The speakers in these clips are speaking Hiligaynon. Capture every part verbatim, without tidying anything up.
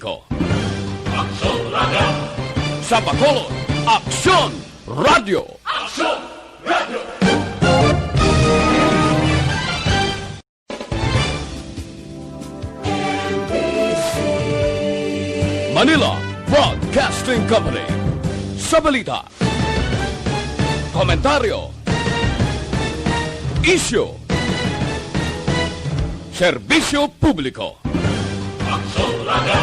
Ko. Aksyon Radio! Sa Bacolod, Aksyon Radio! Aksyon Radio! Manila Broadcasting Company. Sa balita, komentaryo, isyu, serbisyo publiko. Aksyon Radio!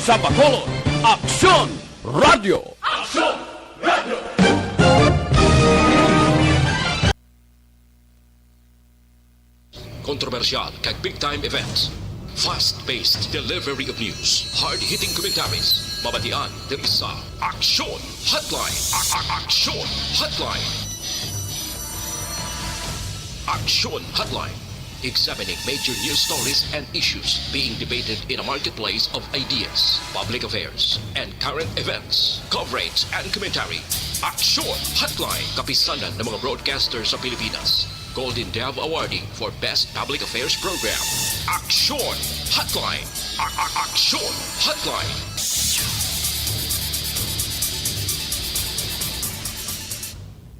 Sa Bacolod, Aksyon Radio! Aksyon Radio! Kontrobersyal kag big time events. Fast-paced delivery of news. Hard-hitting commentaries. Mabatian diri sa Aksyon Hotline. A- a- Aksyon Hotline. Aksyon Hotline. Examining major news stories and issues being debated in a marketplace of ideas, public affairs, and current events. Coverage and commentary. Aksyon Hotline. Kapisanan ng mga broadcaster sa Pilipinas. Golden Dove Awardee for Best Public Affairs Program. Aksyon Hotline. A- a- Aksyon Hotline.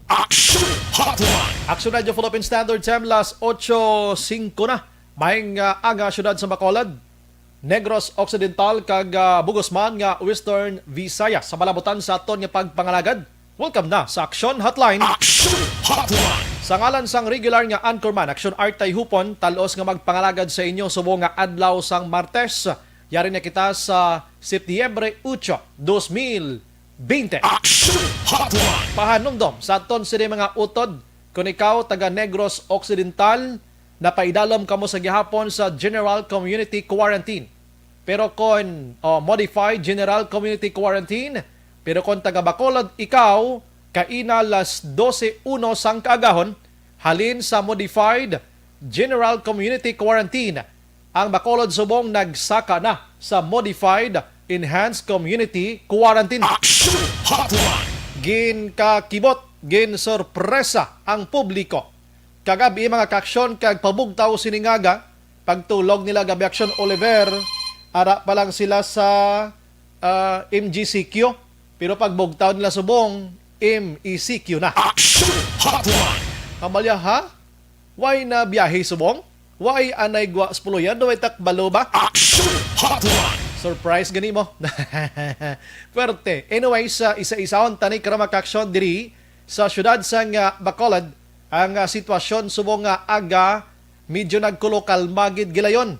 Aksyon Hotline. Aksyon Radio Philippine Standard Time, las ocho singko na. Maayong, ah, aga, siyudad sa Bacolod, Negros Occidental, kag, ah, bug-os man nga Western Visayas. Sa malabutan sa aton nga pagpangalagad, welcome na sa Aksyon Hotline. Aksyon Hotline. Sa ngalan sang regular nga anchorman, Aksyon Artay Hupon, talos nga magpangalagad sa inyo subong nga adlaw sang Martes. Yari na kita sa Setyembre ocho, dos mil bente. Aksyon Hotline. Pahanumdom sa aton sini mga utod, kung ikaw taga Negros Occidental, napaidalom kamo sa gihapon sa General Community Quarantine. Pero kon, oh, Modified General Community Quarantine, pero kon taga Bacolod ikaw, kaina las dose uno sang kaagahon, halin sa Modified General Community Quarantine, ang Bacolod subong nagsaka na sa Modified Enhanced Community Quarantine. Aksyon Hotline. Ginkakibot, ginsorpresa ang publiko kagab-i, mga kaaksyon, kag pabugtaw sining aga, pagtulog nila gab-i, Aksyon Oliver, ara pa lang sila sa, ah, M G C Q. Pero pagbugtaw nila subong, M E C Q na. Aksyon Hotline. Amalia, ha? Why na biyahe subong? Why anay gwa sa Puluyan? Way takbalo ba? Aksyon Hotline. Surprise gani mo. Pwerte. Anyway, sa isa-isahon tani karama kaaksyon diri sa siyudad sang, ah, Bacolod, ang, ah, sitwasyon subong nga aga medyo nagkulo kalma gid gilayon.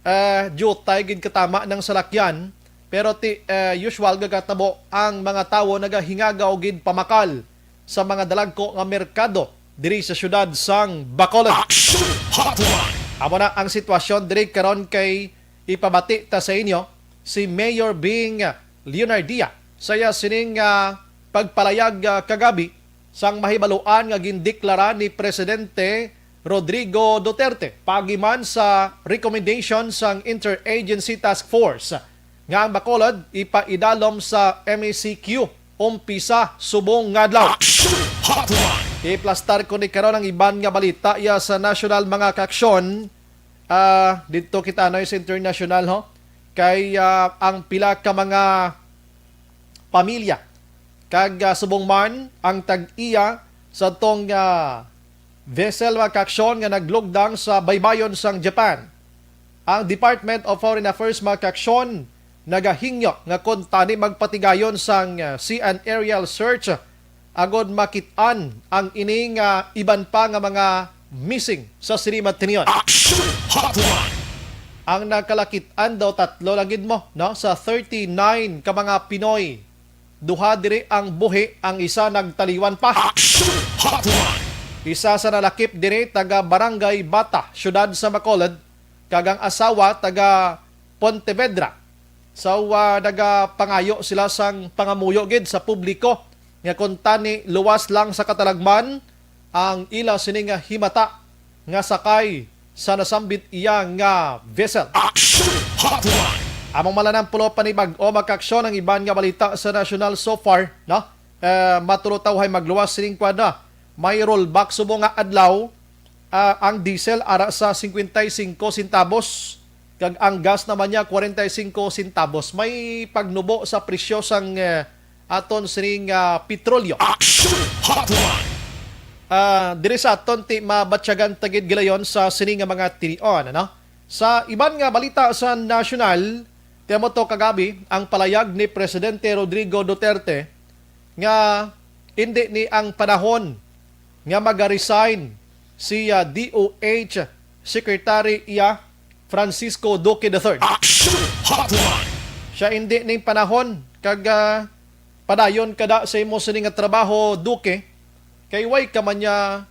Ah, diutay gid katama nang salakyan, pero ti, ah, usual gagatabo ang mga tawo nagahingagaw gid pamakal sa mga dalagko nga merkado diri sa siyudad sang Bacolod. Action Hotline! Amo na ang sitwasyon diri karon, kay ipabati ta sa inyo si Mayor Bing Leonardia sa iya sining, ah, pagpalayag, ah, kagabi sang mahibaluan nga gindeklara ni Presidente Rodrigo Duterte paagi man sa recommendation sang Interagency Task Force nga ang Bacolod ipaidalom sa M E C Q umpisa subong nga adlaw. Action Hotline! Iplastar ko ni karon ang iban nga balita iya sa nasyonal, mga kaaksyon. Ah, didto kita na sa international, ho. Kay, ah, ang pila ka mga pamilya kag, ah, subong man ang tag-iya sa tong, ah, vessel, mga kaaksyon, nga naglugdang sa baybayon sang Japan. Ang Department of Foreign Affairs, mga kaaksyon, nagahingyo nga kuntani magpatigayon sang, ah, sea and aerial search agod makit-an ang ini nga iban pa nga mga missing sa sini matinion. Action Hotline! Ang nakalakit-an daw tatlo lang gid mo, no? Sa thirty-nine ka mga Pinoy, duha diri ang buhi, ang isa nagtaliwan pa. Action Hotline! Isa sa nalakip diri taga Barangay Bata, siyudad sa Bacolod, kag ang asawa taga Pontevedra. So, ah, nagapangayo sila sang pangamuyo gid sa publiko nga kuntani luwas lang sa katalagman ang ila sini nga himata nga sakay sa nasambit iya nga vessel. Action Hotline! Among malanampulo pa ni bag-o, mga kaaksyon, ang iban nga balita sa nasyonal so far, no? Eh, matulo ta uhay magluwas sining kwan na. May rollback subong nga adlaw, ah, ang diesel ara sa cincuenta y cinco centavos. kag ang gas naman niya kwarenta y singko centavos. May pagnubo sa presyo sang, eh, aton sining, ah, petrolyo. Action Hotline! Ah, diri sa aton ti mabatyagan ta gid gilayon sa sini nga mga tinion, ano? Sa iban nga balita sa nasyonal, ti amo to kagabi ang palayag ni Presidente Rodrigo Duterte nga indi ni ang panahon nga mag-resign si, ah, D O H Secretary iya Francisco Duque the third. Action Hotline! Siya indi ning panahon kag, ah, padayon kada sa imo sini nga trabaho, Duque, kay way ka man niya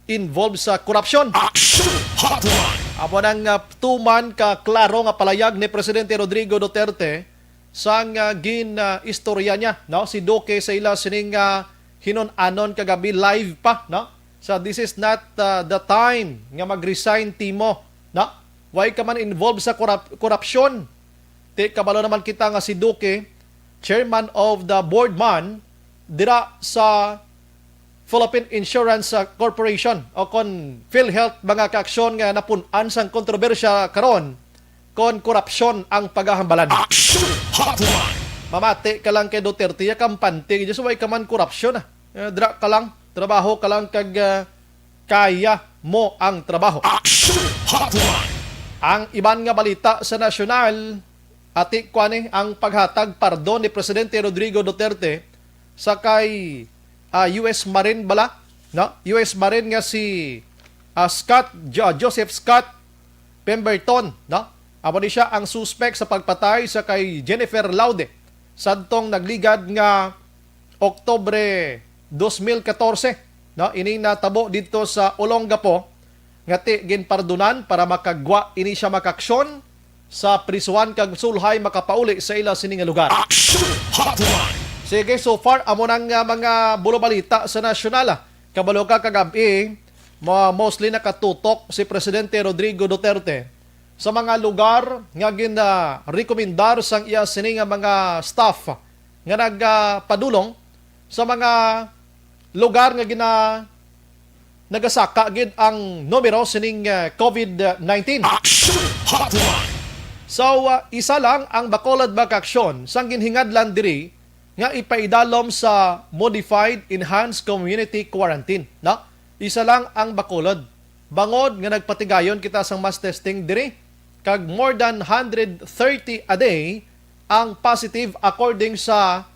involved sa korupsyon. Action Hotline! Amo nang, ah, tuman ka klaro nga palayag ni Presidente Rodrigo Duterte sang, ah, gin, ah, istorya niya, no? Si Duque sa ila sining, ah, hinun-anon kagabi live pa, no? Sa this is not, ah, the time nga mag-resign timo, no? Way ka man involved sa korap-, korupsyon. Ti kabalo naman kita nga si Duque, chairman of the board man dira sa Philippine Insurance, ah, Corporation o kon PhilHealth, mga kaaksyon, nga napun-an sang kontrobersya karon kon korupsyon ang pagahambalan. Action Hotline! Mamati ka lang kay Duterte, ya kampante, just way ka man korupsyon, ah. Eh, dira ka lang, trabaho ka lang kag, ah, kaya mo ang trabaho. Action Hotline! Ang iban nga balita sa nasyonal, ati kuani ang paghatag pardon ni Presidente Rodrigo Duterte sa kay, ah, U S Marine bala, no? U S Marine nga si, ah, Scott, Jo-, Joseph Scott Pemberton, no? Amo ni siya ang suspek sa pagpatay sa kay Jennifer Laude sadtong nagligad nga Oktubre dos mil katorse, no? Ining natabo didto sa Olongapo, nga ti ginpardonan para makagwa ini siya makaaksyon sa prisuhan kag sulhay makapauli sa ila sini nga lugar. Action Hotline! Sige, so far, amo nang, ah, mga bulobalita sa nasyonal, ah. Kabalo ka kagab-i, mo-, mostly nakatutok si Presidente Rodrigo Duterte sa mga lugar nga gin-, ah, rekomendar sang iya sini nga mga staff nga nagpadulong sa mga lugar nga gina-, nagasaka gid ang numero sining, ah, COVID nineteen. Action Hotline! So, ah, isa lang ang Bacolod, mga kaaksyon, sang ginhingadlan diri nga ipaidalom sa modified enhanced community quarantine, no? Isa lang ang Bacolod. Bangod nga nagpatigayon kita sang mass testing diri, kag more than hundred thirty a day ang positive, according sa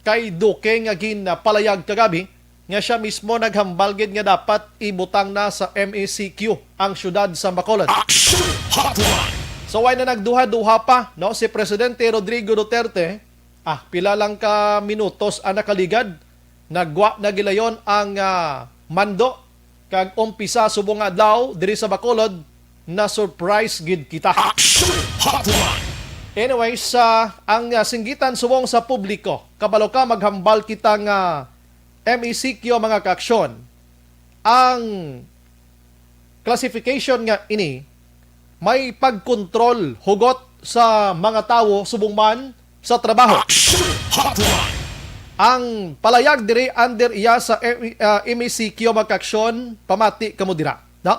kay Duque nga ginpalayag kagabi, nga siya mismo naghambal gid nga dapat ibutang na sa M E C Q ang siyudad sa Bacolod. Action Hotline! So, way na nagduha-duha pa, no, si Presidente Rodrigo Duterte, ah, pila lang ka minutos ang nakaligad, nagwa na gilayon ang, ah, mando, kag umpisa subong nga adlaw diri sa Bacolod, na-surprise gid kita. Action Hotline! Anyways, ah, ang, ah, singgitan subong sa publiko, kabalo ka, maghambal kita nga M E C Q, mga kaaksyon, ang classification nga ini may pagkontrol hugot sa mga tawo subong man sa trabaho. Action Hotline! Ang palayag diri under iya sa M-, ah, M E C Q, mga kaaksyon, pamati kamo dira, no?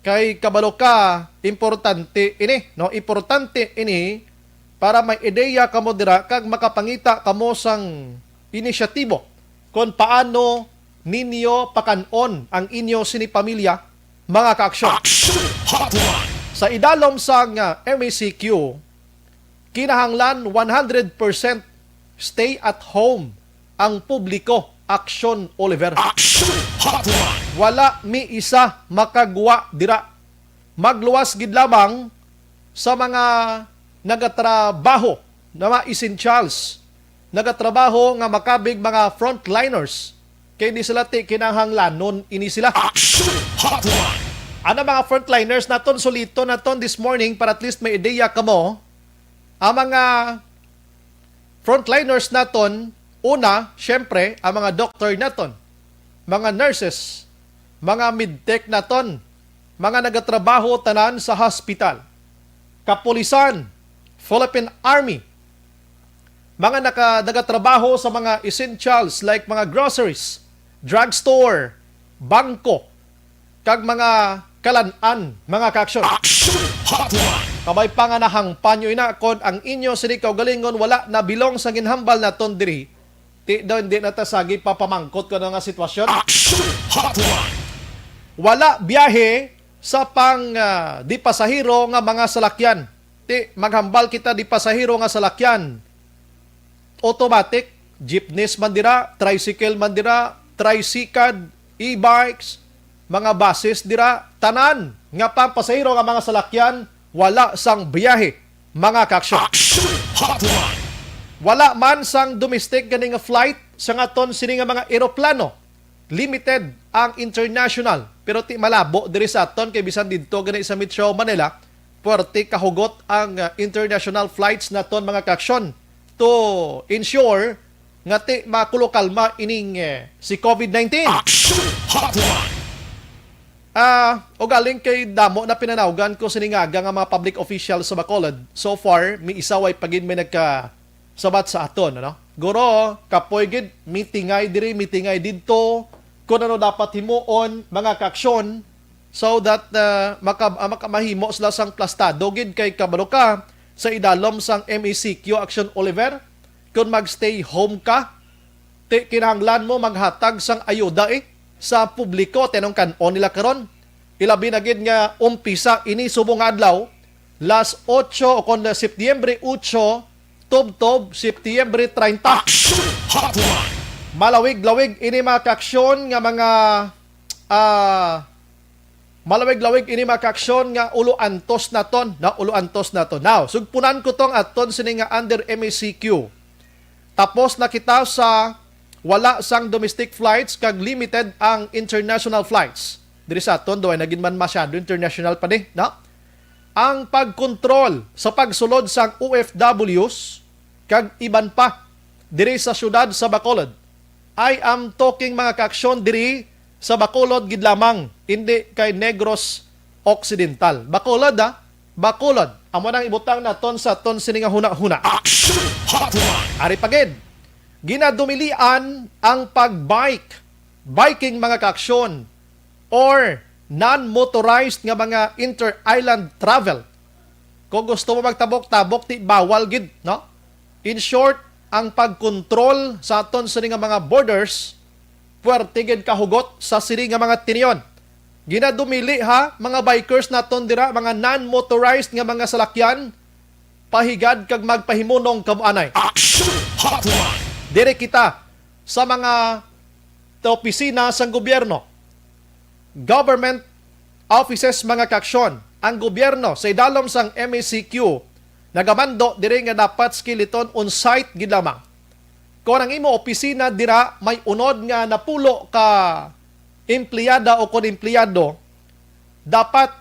Kay kabalo ka, importante ini, no? Importante ini para may ideya kamo dira kag makapangita kamo sang inisyatibo kon paano ninyo pakan-on ang inyo sini pamilya, mga kaaksyon. Action Hotline! Sa idalom sang, ah, M E C Q, kinahanglan one hundred percent stay at home ang publiko, Action Oliver. Action Hotline! Wala mi isa makagwa dira. Magluwas gid lamang sa mga nagatrabaho na mga essentials, nagatrabaho nga makabig mga frontliners, kay di sila ti kinahanglanon ini sila. Action Hotline! Ano mga frontliners naton, suliton naton this morning para at least may ideya kamo. Ang mga frontliners naton, una, syempre, ang mga doktor naton, mga nurses, mga medtech naton, mga nagatrabaho tanan sa hospital, kapulisan, Philippine Army, mga naka-, nagatrabaho sa mga essentials like mga groceries, drugstore, bangko, kag mga kalan-an, mga kaaksyon. Action Hotline! Kabay pa nga nahangpan nyo ina kon ang inyo sini kaugalingon wala nabilong sa ginhambal naton diri. Ti daw hindi na ta sagi papamangkot ko na nga sitwasyon. Action Hotline! Wala biyahe sa pang ah, di pasahero nga mga salakyan. Ti maghambal kita di pasahero nga salakyan. Automatic, jeepneys man dira, tricycle man dira, tricycad, e-bikes, mga buses dira, tanan nga pampasahero nga mga salakyan wala sang biyahe, mga kaaksyon. Action Hotline! Wala man sang domestic gani nga flight sa ngaton sini nga mga eroplano. Limited ang international, pero ti malabo diri sa aton kay bisan didto gani sa Metro Manila, puwerte kahugot ang ah, international flights naton, mga kaaksyon, to ensure nga ti makulokalma ining eh, si covid nineteen. Action Hotline! Ah, ugaling kay damo na pinanawgan ko sini nga aga nga mga public official sa Bacolod. So far, may isa way pa gid may nagkasabat sa aton, ano? Guro, kapoy gid, meetingay diri, meetingay didto. Kung ano dapat himuon, mga kaaksyon, so that ah, maka, ah, maka, mahimo sila sang plastado gid kay kabalo ka sa idalom sang M E C Q, Action Oliver, kung mag-stay home ka, ti kinahanglan mo maghatag sang ayuda eh, sa publiko, tinong kan-on nila karon. Ilabi na gid nga umpisa ini subong nga adlaw, las otso o kon Septyembre otso, tubtob Septyembre treinta. Action Hotline! Malawig-lawig ini, mga kaaksyon, nga mga ah, malawig-lawig ini, mga kaaksyon, nga ulo antos naton, na ulo antos naton. Now, sugpunan ko tong aton sini nga under M E C Q. Tapos na kita sa wala sang domestic flights kag limited ang international flights. Diri sa aton, duway na gid man masyado international pa di, no? Ang pagkontrol sa pagsulod sang O F Ws kag iban pa diri sa siyudad sa Bacolod. I am talking, mga kaaksyon, diri sa Bacolod gid lamang, indi kay Negros Occidental. Bacolod, ha? Bacolod. Amo nang ibutang naton sa ton sini nga hunahuna. Action Hotline! Ari pa gid, ginadumilian ang pag-bike, biking, mga kaaksyon, or non-motorized nga mga inter-island travel. Kung gusto mo magtabok-tabok, ti bawal gid, no? In short, ang pagkontrol sa aton sini nga mga borders, puwerte gid kahugot sa sini nga mga tinion. Ginadumili ha, mga bikers naton dira, mga non-motorized nga mga salakyan, pahigad kag magpahimunong kamo anay. Action Hotline! Diri kita sa mga opisina sang gobyerno, government offices, mga kaaksyon, ang gobyerno sa idalom sang M E C Q nagamando diri nga dapat skiliton on site gid lamang. Kon ang imo opisina dira may unod nga napulo ka empleyada o kon empleyado, dapat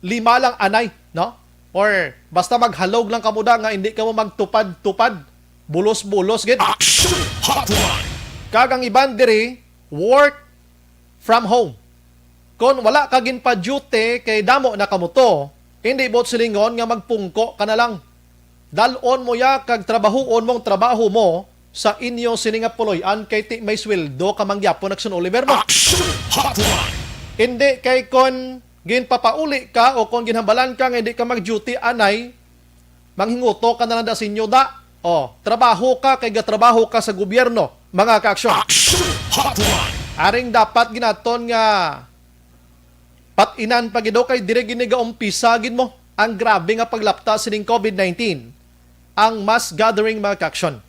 lima lang anay, no? Or basta maghalog lang kamo da nga hindi kamo magtupad-tupad, bulos-bulos gid. Action Hotline! Kag ang iban diri, work from home. Kon wala ka ginpa-duty kay damo na kamo to, hindi buot silingon nga magpungko ka na lang. Dal-on mo ya kag trabahuon mong trabaho mo sa inyo sini nga puloy-an kay ti may sweldo ka mangyapon, Action Oliver, mo. Action Hotline! Hindi kay kon ginpapauli ka o kon ginhambalan ka nga hindi ka mag-duty anay, manghinguto ka na lang da sa inyo da. O, trabaho ka kay gatrabaho ka sa gobyerno, mga kaaksyon. Action Hotline! Aring dapat ginaton nga pat-inan pa gid, o, kay diri gid ni gaumpisa gid mo ang grabe nga paglapta sining covid nineteen, ang mass gathering, mga kaaksyon.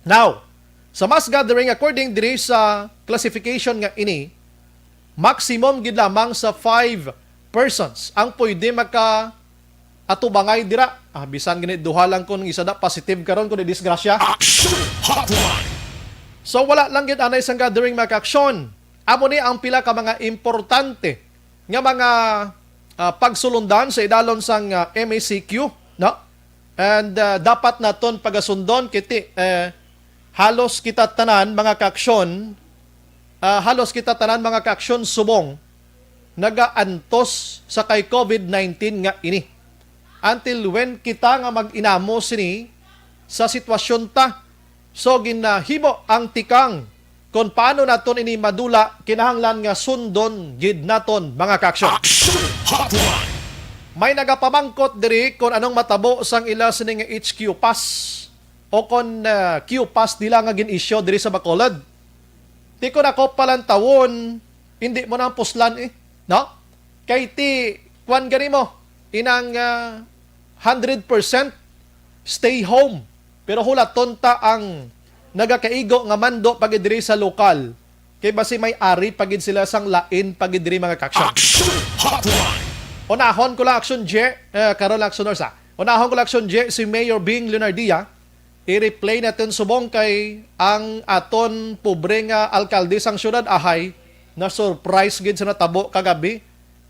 Now, sa mass gathering, according diri sa classification nga ini, maximum gid lamang sa five persons ang pwede maka atubangay dira. Ah, bisan gani duha lang kun isa na positive karon kun disgrasya. Action Hotline! So wala lang gid anay sang gathering, mga kaaksyon. Amo ni ang pila ka mga importante nga mga ah, pagsulundan sa idalom sang ah, M E C Q, no? And ah, dapat naton pagasundon kiti eh, halos kita tanan mga kaaksyon, ah, halos kita tanan mga kaaksyon subong nagaantos sa kay covid nineteen nga ini. Until when kita nga mag-inamo sini sa sitwasyon ta? So, ginahimo ang tikang kon paano naton ini madula, kinahanglan nga sundon gid naton, mga kaaksyon. Action Hotline! May nagapamangkot diri kon anong matabo sang ila sini nga H Q pass o kon, ah, Q pass nila nga gin-issue diri sa Bacolod. Ti kon ako palantawon, hindi mo nang puslan eh, no? Kay ti, kwan gani mo, inang, ah, hundred percent stay home. Pero hulaton ta ang nagakaigo nga mando pa gid diri sa lokal. Kay basi may ari pa gid sila sang lain pa gid diri, mga ka-aksyon. Action Hotline! Unahon ko lang, Action J, eh, karon lang, Action North, ah. Unahon ko lang, Action J, si Mayor Bing Leonardia. I-replay naton subong kay ang aton pobre nga alkalde sang siyudad, ahay, na-surprise gid sa natabo kagabi.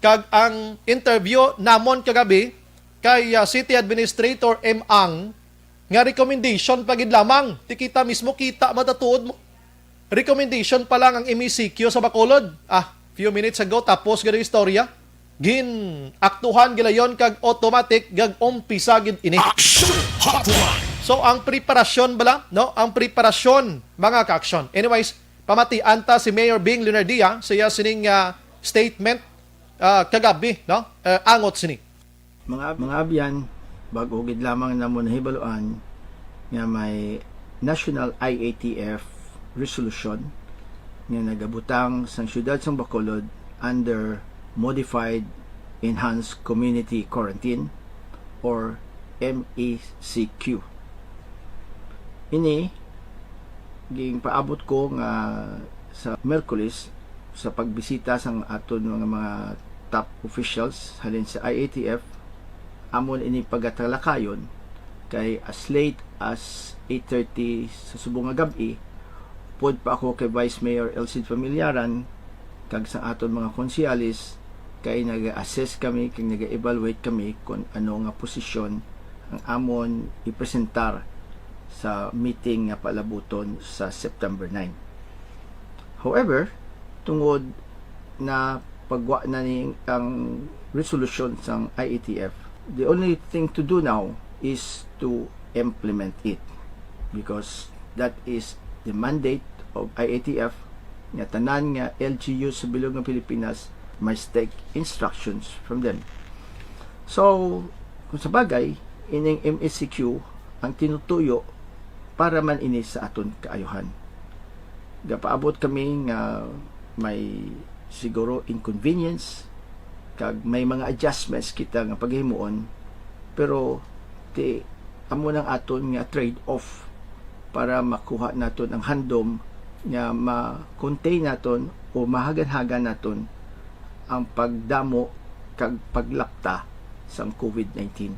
Kag ang interview namon kagabi kay, ah, City Administrator M. Ang, nga recommendation pa gid lamang. Ti kita mismo, kita matatuod mo. Recommendation pa lang ang M E C Q sa Bacolod. Ah, few minutes ago, tapos gid ang istorya. Gin-aktuhan gilayon kag automatic gag umpisa gid ini. Action Hotline! So, ang preparasyon bala, no? Ang preparasyon, mga ka-aksyon. Anyways, pamatian ta si Mayor Bing Leonardia sa iya sining, ah, statement, ah, kagabi, no? Ah, angot sini. Mga, mga abyan, bag-o gid lamang namo nahibaluan nga may National I A T F resolution nga nagabutang sang siyudad sang Bacolod under Modified Enhanced Community Quarantine or M E C Q. Ini ginpaabot ko nga sa Miyerkules sa pagbisita sang aton mga, mga top officials halin sa I A T F, amon ini pagatalakayon kay as late as eight thirty sa subong nga gab-i, upod pa ako kay Vice Mayor Elcid Familiaran kag sa aton mga konsehalis kay naga-assess kami kag naga-evaluate kami kung ano nga posisyon ang amon ipresentar sa meeting nga palabuton sa September nine. However, tungod na pagwa na ni ang resolusyon sang I A T F, the only thing to do now is to implement it, because that is the mandate of I A T F, nga tanan nga L G U sa bilog nga Pilipinas must take instructions from them. So, kung sa bagay, ining M E C Q ang tinutuyo para man ini sa aton kaayuhan. Gapaabot kami nga may siguro inconvenience kag may mga adjustments kita nga paghimuon, pero ti amo nang aton nga trade-off para makuha naton ang handom nga ma-contain naton o mahagan-hagan naton ang pagdamo kag paglapta sang COVID nineteen.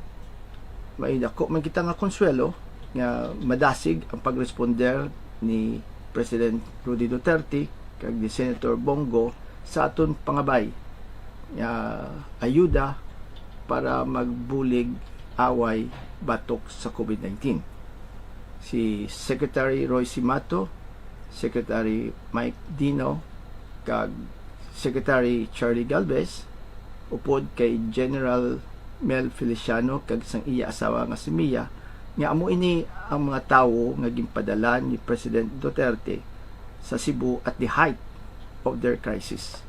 May dako man kita nga konsuwelo nga madasig ang pagresponder ni President Rudy Duterte kag ni Senator Bong Go sa aton pangabay nga ayuda para magbulig away batok sa COVID nineteen. Si Secretary Roy Simato, Secretary Mike Dino, kag Secretary Charlie Galvez, upod kay General Mel Feliciano kag sang iya asawa nga si Mia, nga amo ini ang mga tawo nga ginpadala ni President Duterte sa Cebu at the height of their crisis.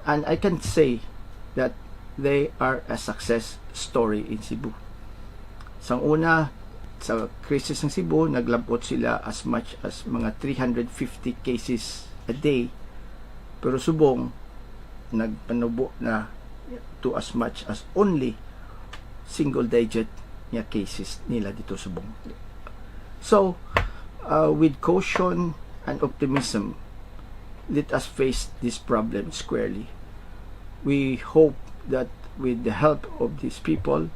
And I can say that they are a success story in Cebu. Sang una, sa krisis ng Cebu, naglabot sila as much as mga three hundred fifty cases a day. Pero subong, nagpanubo na to as much as only single digit nga cases nila dito subong. So, uh, with caution and optimism, let us face this problem squarely. We hope that with the help of these people,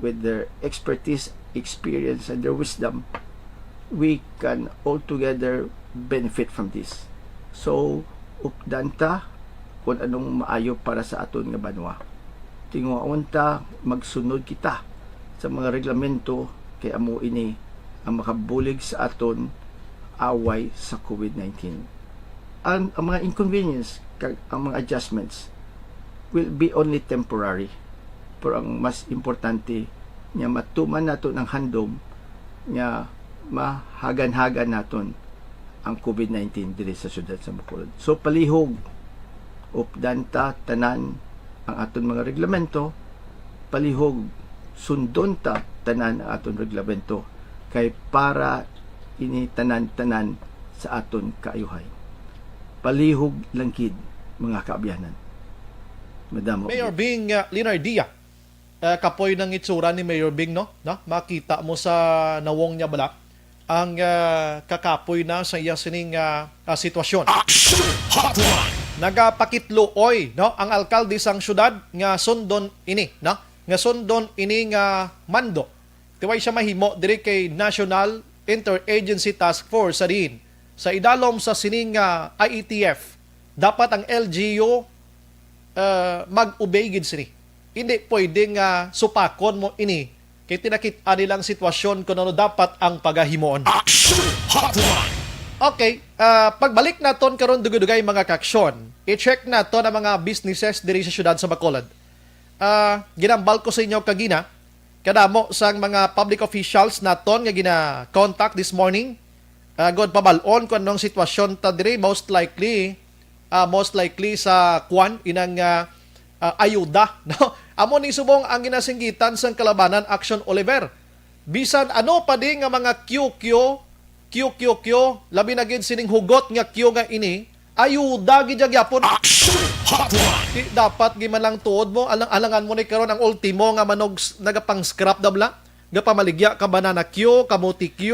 with their expertise, experience, and their wisdom, we can all together benefit from this. So, updan ta kung anong maayo para sa aton nga banwa. Tinguhaon ta, magsunod kita sa mga reglamento, kay amo ini ang makabulig sa aton away sa COVID nineteen. Ang, ang mga inconvenience kag ang mga adjustments will be only temporary. Pero ang mas importante nga matuman naton ang handom nga mahagan-hagan naton ang COVID nineteen diri sa siyudad sa Bacolod. So, palihog, updan ta tanan ang aton mga reglamento, Palihog, sundon ta tanan ang aton reglamento, kay para ini tanan-tanan sa aton kaayuhay. Palihog lang gid, mga kaabyanan. Madamo Mayor gid. Bing, uh, Leonardia, uh, kapoy ng itsura ni Mayor Bing, no? No? Makita mo sa nawong niya bala ang, uh, kakapoy na sa iya sining, uh, uh, sitwasyon. Action Hotline! Nagapakitluoy, no, ang alkalde sang syudad nga sundon ini, no? Nga sundon ini nga mando. Tiway siya mahimo diri kay National Interagency Task Force sa diin sa idalom sa sining, ah, I E T F. Dapat ang L G U, ah, mag-obey gid sini. Hindi pwede nga supakon mo ini kay tinakit-an nilang sitwasyon kung ano dapat ang pagahimuon. Action Hotline! Okay, ah, pagbalik naton karon dugay-dugay, mga kaaksyon, i-check naton ang mga businesses diri sa syudad sa Bacolod. Ah, ginambal ko sa inyo kagina, kadamo sang mga public officials naton nga gina-contact this morning. Ah, agod pabal-on kung anong sitwasyon ta diri, most likely, ah, most likely sa kwan, inang, ah, ah, ayuda, no? Amo ni subong ang ginasinggitan sang kalabanan, Action Oliver. Bisan ano pa di nga mga Q Q, Q Q Q, labi na gid sining hugot nga Q nga ini, ayuda gid ya gyapon. Action Hotline! Di dapat gid man lang tuod mo, alang-alangan mo ni karon ang ultimo nga manog s-, nagapang-scrap da bala, gapamaligya ka banana Q, kamote Q,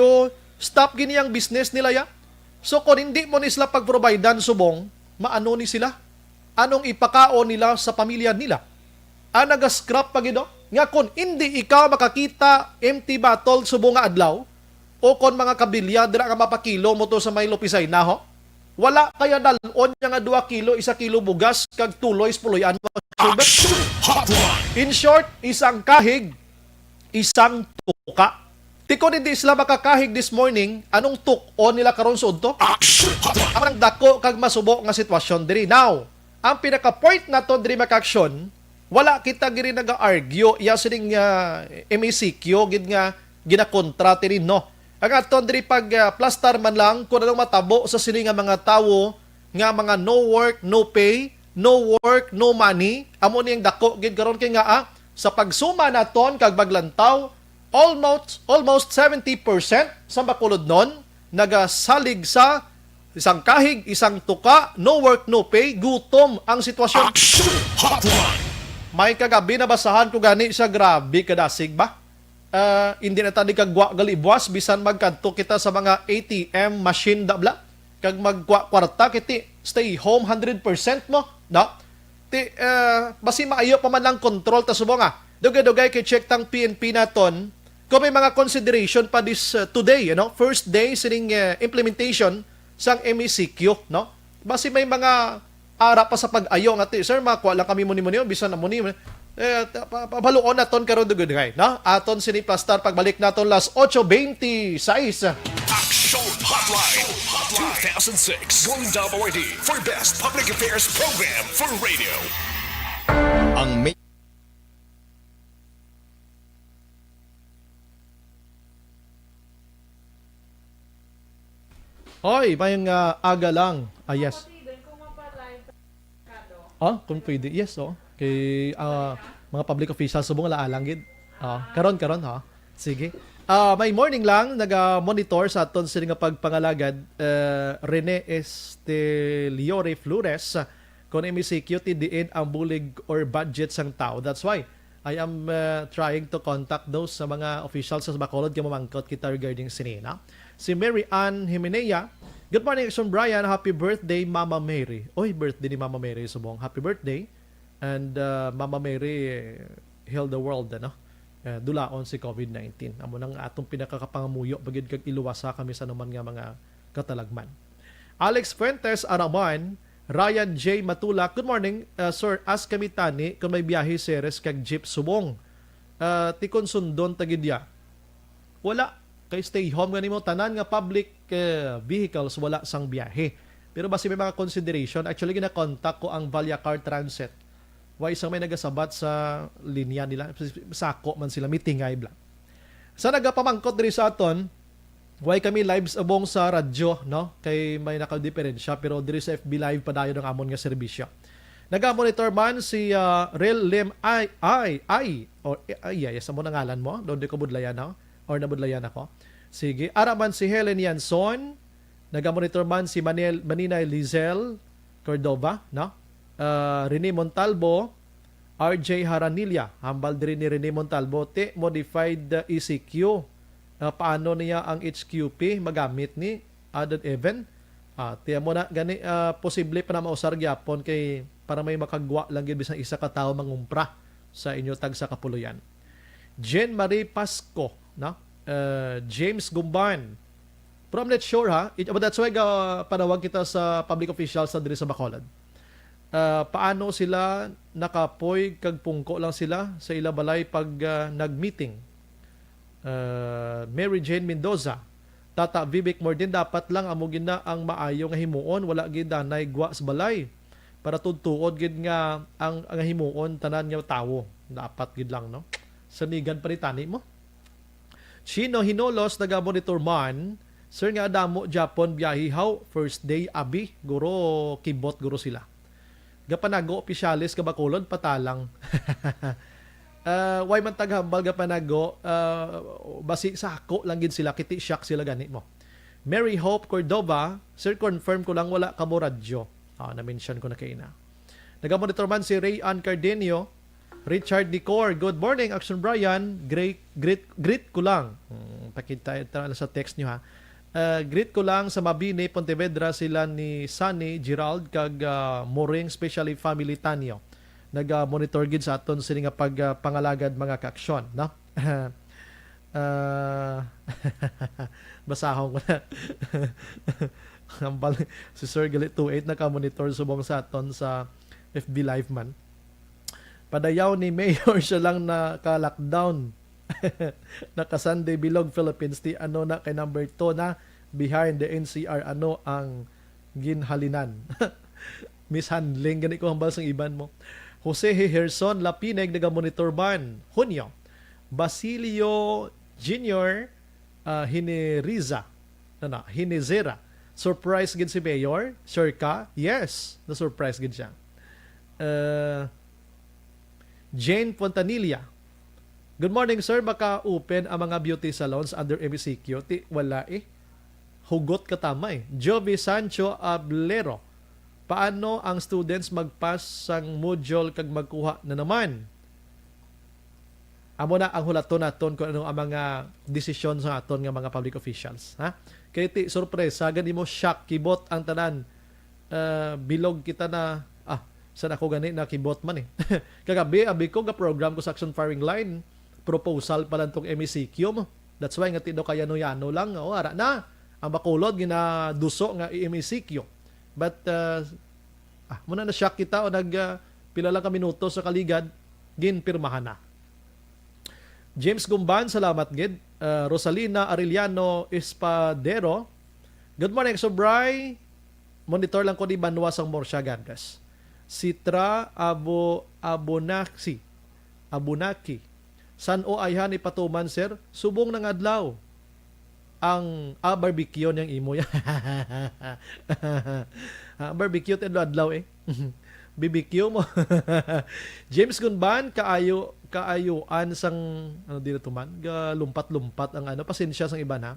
stop gini ang business nila ya. So kung hindi mo ni sila pag-providean subong, maano ni sila? Anong ipakaon nila sa pamilya nila? Ang naga-scrap pa gid, oh. Nga kung hindi ikaw makakita empty bottle subong nga adlaw, o kon mga kabilya dira nga mapakilo mo to sa may Lupisay na, ho? Wala kaya dalon niya nga dua kilo, isa kilo bugas, kag tuloy sa puloy-an, mga ka-Showbiz? Action Hotline! In short, isang kahig, isang tuka. Ti kon hindi sila makakahig this morning, anong tuk-on nila karon sa udto? Action Hotline! Ang dako kag masubo nga sitwasyon diri. Now, ang pinaka-point nato diri, mga ka-aksyon, wala kita giri naga-argue iya sining, ah, M E C Q gid nga ginakontra tini, no? Ang aton diri pag, ah, plastar man lang kung anong matabo sa sini nga mga tawo nga mga no work, no pay, no work, no money. Amo ni ang dako gid karon kay nga, ah, sa pagsuma naton kag maglantaw, almost, almost seventy percent sa Bacolodnon nagasalig sa isang kahig, isang tuka, no work, no pay, gutom ang sitwasyon. Action Hotline! May kagabi nabasahan ko gani siya, grabe kadasig ba? Ah, hindi na tani kagwa galibwas, bisan magkadto kita sa mga A T M machine da bala, kag magkwa-, kwarta, kiti stay home hundred percent mo, no? Ti, ah, basi maayo pa man lang control ta subong, ah. Dugay-dugay kay check tang P N P naton kung may mga consideration pa this, ah, today, you know, first day sining, ah, implementation sang M E C Q, no? Basi may mga ara pa sa pag-ayo nga, ti, "Sir, makuha lang kami muni-muni, bisan na muni." Eh, ta-, pa-, pabaluon naton karon dugay-dugay, no? Aton sini plastar pagbalik naton las ocho veintiséis. Action Hotline two thousand six Golden Dove Awardee for Best Public Affairs Program for Radio. Ang may Hoy, mayong, ah, aga lang. Ah, yes. Oh, kung pwede. Yes, oh. Kay, ah, mga public officials, subong ala-alang gid. Ah, karon, karon, ha. Sige. Ah, may morning lang, naga-monitor sa aton sini nga pagpangalagad, eh, Rene Esteliore Flores, kung M E C Q ti diin ang bulig or budget sang tao. That's why I am, uh, trying to contact those sa mga officials sa Bacolod kay mamangkot kita regarding sini, no? Si Mary Ann Himenea, "Good morning, Action Brian. Happy birthday, Mama Mary." Oy, birthday ni Mama Mary subong. Happy birthday. And, uh, Mama Mary, heal the world, ano? Uh, dulaon si covid nineteen. Amo nang atong pinakakapangamuyo pa gid kag iluwasa kami sa anuman nga mga katalagman. Alex Fuentes Araman, Ryan J Matulak, "Good morning, uh, sir. Ask kami tani kung may biyahe, Ceres kag jeep subong. Uh, ti kon sundon ta gid ya?" Wala. Kay stay home gani mo, tanan nga public, uh, vehicles wala sang biyahe. Pero basi may mga consideration. Actually, gina-contact ko ang Vallecar Transit. Way sang may nagasabat sa linya nila. Sako man sila, mitingay bla. Sa nagapamangkot diri sa aton, way kami live subong sa radyo, no? Kay may nakadiperensya, pero diri sa F B Live padayon ang amon nga serbisyo. Naga-monitor man si, ah, Rel Lim Ay, Ay, Ay, o, Ay, Ay, asa mo na ngalan mo? Doon di ko budlayan, no? Or nabudlayan ako? Sige, ara man si Helen Yanson, naga-monitor man si Manil-, Maninay Lizel Cordova, no? Ah, Rene Montalbo, R J Haranilla, hambal diri ni Rene Montalbo, ti modified, ah, E C Q. Ah, paano niya ang H Q P magamit ni Adad Even? Ah, tiyan mo na, gani, ah, posible pa na mausar gyapon kay para may makagwa lang gyud bisan isa ka tawo mangumpra sa inyo tagsa ka puloyan. Jen Marie Pasco, no? Ah, James Gumban. Pero I'm not sure, ha? It, but that's why ga panawag kita sa public officials sa diri sa Bacolod. Ah, paano sila nakapoy kag pungko lang sila sa ila balay pag, ah, nag-meeting? Ah, Mary Jane Mendoza, Tata Vivek Mordin, dapat lang amo gid na ang maayo nga himuon, wala gid danay gwa sa balay. Para tudtuod gid nga ang, ang himuon tanan nga tawo. Dapat gid lang, no? Sanigan pa ni tani mo. Chino Hinolos, naga-monitor man, Sir, nga damo Japon biyahe haw, first day abi, guro kibot guro sila. Gapanago opisyales ka Bacolod, patalang. Ah, way man taghambal gapanago, ah, basi sa ako lang gid sila, kiti shock sila gani mo. Mary Hope Cordova, Sir, confirm ko lang wala ka mo radyo. Ah, na-mention ko na kaina. Nagamonitor man si Ray Ann Cardenio, Richard Decor. Good morning, Action Brian. Great, great, greet ko lang. Hmm, pakita ito na sa text nyo, ha. Ah, greet ko lang sa Mabini, Pontevedra, sila ni Sunny, Gerald, kag, ah, Moring, especially family Tanyo. Nag-monitor gid sa aton sini nga pag, ah, pangalagad, mga kaaksyon, no? Ah, basahon ko na. Hambal, si Sir Gali two eight naka-monitor subong sa aton sa F B Live man. Padayaw ni Mayor siya lang naka-lockdown. Naka-Sunday bilog Philippines, ti ano na kay number two na behind the N C R, ano ang ginhalinan? Mishandling gani ko hambal sang iban mo. Jose Herson Lapineg, naga-monitor man. Hunyo. Basilio Junior, ah, Hiniriza. Na, na, Hinizera. Surprise gid si Mayor. Sure ka? Yes. Na-surprise gid siya. Ah, Jane Fontanilla. Good morning, sir. Maka-open ang mga beauty salons under M E C Q? Ti, wala eh. Hugot ka tama eh. Jovi Sancho Ablero. Paano ang students mag-pass sang module kag magkuha na naman? Amo na ang hulaton naton kung ano ang mga desisyon sa aton nga mga public officials, ha? Kay ti, sorpresa, gani mo shock, kibot ang tanan. Ah, bilog kita na, ah, san ako gani nakibot man eh. Kagabi, abi ko, ga-program ko sa Action Firing Line, proposal pa lang tong M E C Q mo. That's why nga ti daw kayano-yano lang, oh, ara na. Ang Bacolod, ginaduso nga M E C Q. But, ah, ah, muna na-shock kita o nag, ah, pila lang ka minuto sa kaligad, ginpirmahan na. James Gumban, salamat gid. Ah, Rosalina Arellano Espadero, good morning, Sobray. Monitor lang ko ni Banwa sang Murcia, God bless. Sitra Abo-, Abonaki, Abonaki. San-o ayhan ipatuman, sir? Subong nga adlaw. Ang, ah, barbecue niyang imo. Ah, barbecue ti adlaw-adlaw eh. B B Q mo. James Gunban, kaayo, kaayuan sang, ano, dili to man, galumpat-lumpat ang, ano, pasensya sang iban, ha.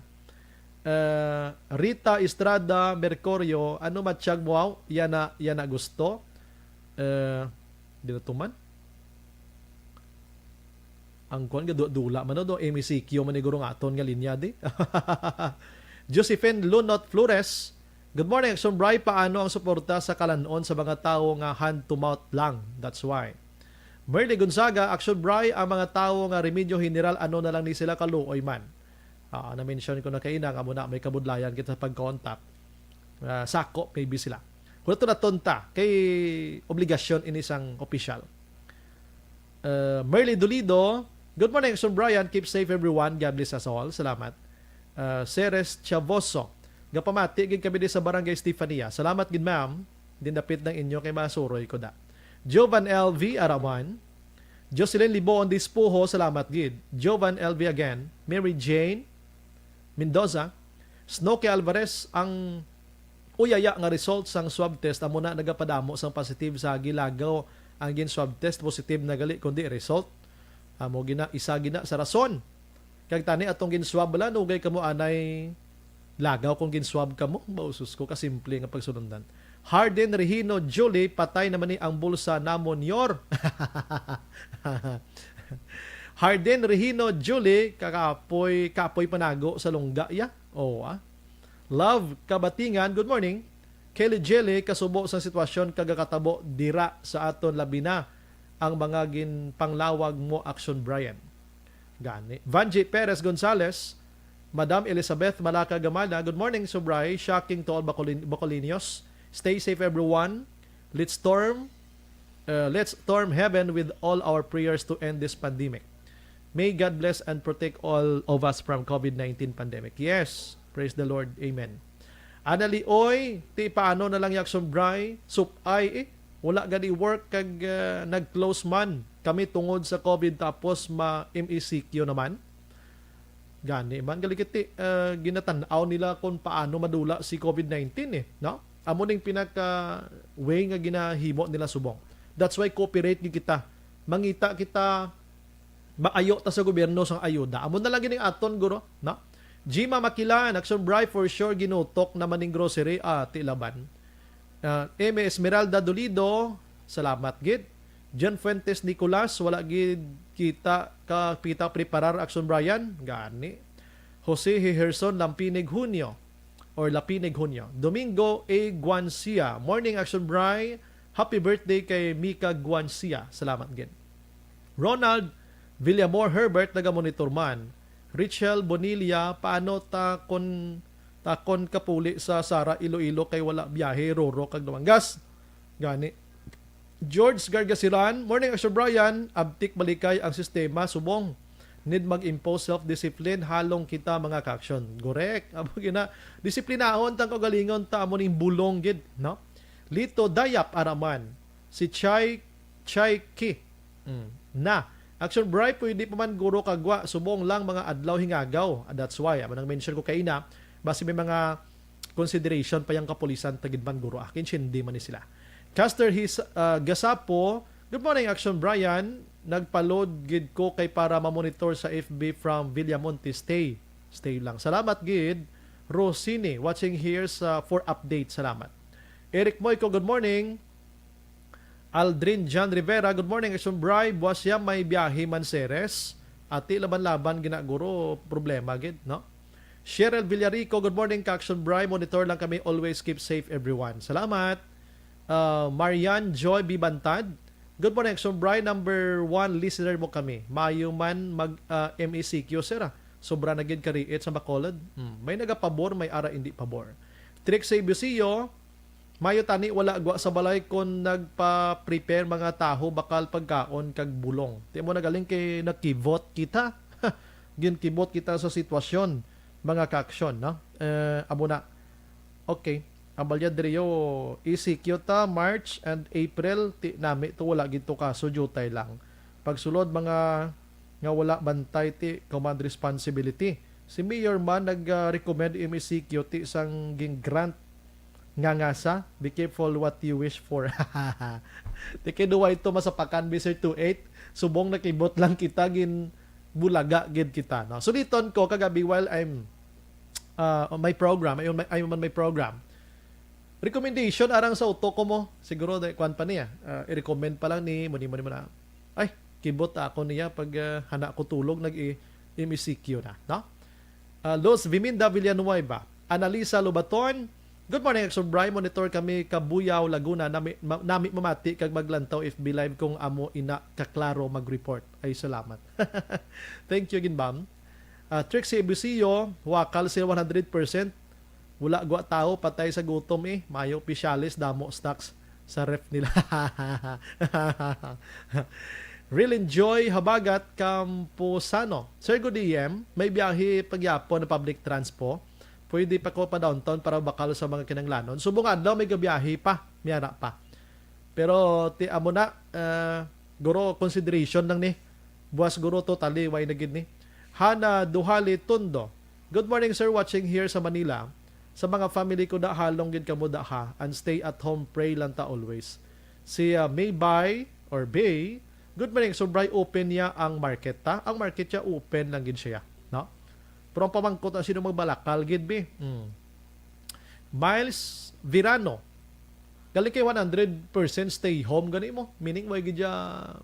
Eh, Rita Estrada Mercurio, ano matsyag mo, aw? Yana, yana gusto? Eh, dili to man. Ang kuwan, gadula-dula man, no? M E C Q man ni guro nga aton nga linya, di? Josephine Lunot Flores, good morning, Action Bry. Paano ang suporta sa kalan-on sa mga tawo nga hand to mouth lang? That's why. Merly Gonzaga, Action Bry, ang mga tawo nga remedyo general, ano na lang ni sila kaluoy man? Ah, na-mention ko na kaina nga muna may kabudlayan kita sa pag-contact. Ah, sako, maybe sila. Wala to naton ta, kay obligasyon ini sang opisyal. Uh, Merly Dolido, good morning, Action Brian. Keep safe, everyone. God bless us all. Salamat. Uh, Ceres Chavoso, gapamati gid kami di sa Barangay Stefania. Salamat gid, ma'am. Din dapit ng inyo kay masuroy ko da. Jovan L V Araman, Jocelyn Liboon Dispuho, salamat gid. Jovan L V again. Mary Jane Mendoza, Snoke Alvarez, ang uyaya nga result sang swab test amo na nagapadamo sang positive sa gilagaw ang gin-swab test, positive na gali kundi result. Amo gina, isa gina sa rason. Kag tani atong gin-swab bala, nugay kamo anay lagaw kung gin-swab kamo. Bausos ko, kasimple nga pagsulundan. Harden Regino, Julie, patay naman ni ang bulsa namon, yor. Harden Regino, Julie, kakapoy, kapoy panago sa lungga ya. Oh, ah. Love Kabatingan, good morning. Kelly Jelly, kasubo sa sitwasyon kagakatabo dira sa aton, labi na ang mga ginpanglawag mo, Action Brian. Gani. Vanji Perez Gonzalez, Madam Elizabeth Malaka Gamana, good morning, Subray. Shocking to all Bacolin-, Bacolinos. Stay safe, everyone. Let's storm, uh, let's storm heaven with all our prayers to end this pandemic. May God bless and protect all of us from COVID nineteen pandemic. Yes, praise the Lord. Amen. Ana Lioy, ti paano na lang, Yakson Bray? Supay, eh. Wala gani work kag, uh, nag-close man kami tungod sa COVID, tapos ma-M E C Q naman. Gani man, galigiti, uh, ginatan-aw nila kung paano madula si COVID nineteen, eh, no? Amo ning pinaka way nga ginahimo nila subong. That's why cooperate gyud kita. Mangita kita, maayo ta sa gobyerno sang ayuda. Amo na lang gini aton, guro, no? Jima Makilan, Action Bray, for sure, ginutok naman ning grocery, ah, ti laban. Ah, M Esmeralda Dolido, salamat gid. John Fuentes Nicolas, wala gid kita ka pita preparar, Action Brian. Gani. Jose Heherson Lampinig Hunyo, or Lapinig Hunyo. Domingo A Guancia, morning, Action Bray. Happy birthday kay Mika Guancia. Salamat gid. Ronald Villamor Herbert, naga-monitor man. Richel Bonilla, paano ta kon, ta kon kapuli sa Sara Iloilo kay wala biyahe, Roro kag Dumangas? Gani. George Gargasiran, morning, Action Brian. Abtik balikay ang sistema, subong. Need mag-impose self-discipline, halong kita mga ka-action. Correct. Amo gina, disiplinahon tang kaugalingon ta, amo ning bulong gid, no? Lito Dayap Araman, si Chai, Chai Ki. Mm. Na, Action Bray, pwede pa man guro kagwa, subong lang mga adlaw hingagaw. Ah, that's why, amo nang mention ko kaina, basi may mga consideration pa yang kapulisan, tagid man guro. Akin, hindi man ni sila. Caster His, ah, Gasapo, good morning, Action Brian. Nagpa-load gid ko kay para ma-monitor sa F B from Villamonte. Stay. Stay lang. Salamat gid. Rosini, watching here sa, for update. Salamat. Eric Moico, good morning. Aldrin John Rivera, good morning, Action Bray. Buwas siya may biyahe man, Ceres. Ati laban-laban, ginaguro, problema gid, no? Cheryl Villarico, good morning, ka-Action Bray. Monitor lang kami, always keep safe, everyone. Salamat. Ah, Marian Joy Bibantad, good morning, Action Bray. Number one listener mo kami. Maayo man mag, ah, M E C Q, sir, ah. Sobra na gid kariit sa Bacolod. Hmm. May nagapabor, may ara indi pabor. Trixie Busio, mayo tani wala gwa sa balay kon nagpa-prepare mga taho bakal pagkaon kag bulong. Ti mo nagaling kay nakibot kita. Ginkibot kita sa sitwasyon, mga ka-action, no? Eh, amo na. Okay. Ang Balyad Rio, E C Q ta, March and April, ti nami to, wala gid to kaso, jutay lang. Pagsulod, mga nga wala bantay ti command responsibility. Si Mayor man nag-, ah, recommend M E C Q ti sang ging-grant nga ngasa, be careful what you wish for. Ti kay duwa ito masapakan, Mister Two Eight. Subong nakibot lang kita, gin bulaga gid kita, no? Suliton ko kagabi while I'm, ah, on my program, I'm on my, I'm on my program. Recommendation arang sa utok ko mo. Siguro, dahil kwan pa niya. Ah, i-recommend pa lang ni, muni, muni, muna. Ay, kibot ako niya pag, ah, hana ko tulog, nag-i-, M E C Q na, no? Ah, Luz Viminda Villanueva, Analisa Lobaton, good morning, Action Bray. Monitor kami, Kabuyaw, Laguna. Nami, ma-, nami mamati kag maglantaw F B Live kung amo ina kaklaro mag-report. Ay, salamat. Thank you again, ma'am. Ah, Trixie Busio, wakal sila one hundred percent. Wala gwa tao, patay sa gutom eh. Mayo opisyalis, damo stocks sa ref nila. Real Enjoy Habagat Camposano. Sir, good A M. May biyahe pagyapon na public transpo. Pwede pa ko pa downtown para bakal sa mga kinanglanon. Subong adlaw may gabiyahe pa, miyara pa. Pero ti amo na, eh, guro, consideration lang ni. Buwas guro, totally, way na gid ni. Hana Duhali Tundo. Good morning, sir. Watching here sa Manila. Sa mga family ko da, halong gid kamo da ha, and stay at home, pray lang ta always. Si, ah, Maybay or Bay, "Good morning, subray open niya ang market ta." Ang market siya open lang gid siya, no? Pero ang pamangkot na sino magbalakal gid, bi. Hmm. Miles Virano, "Gali kay one hundred percent stay home gani mo, meaning way gid siya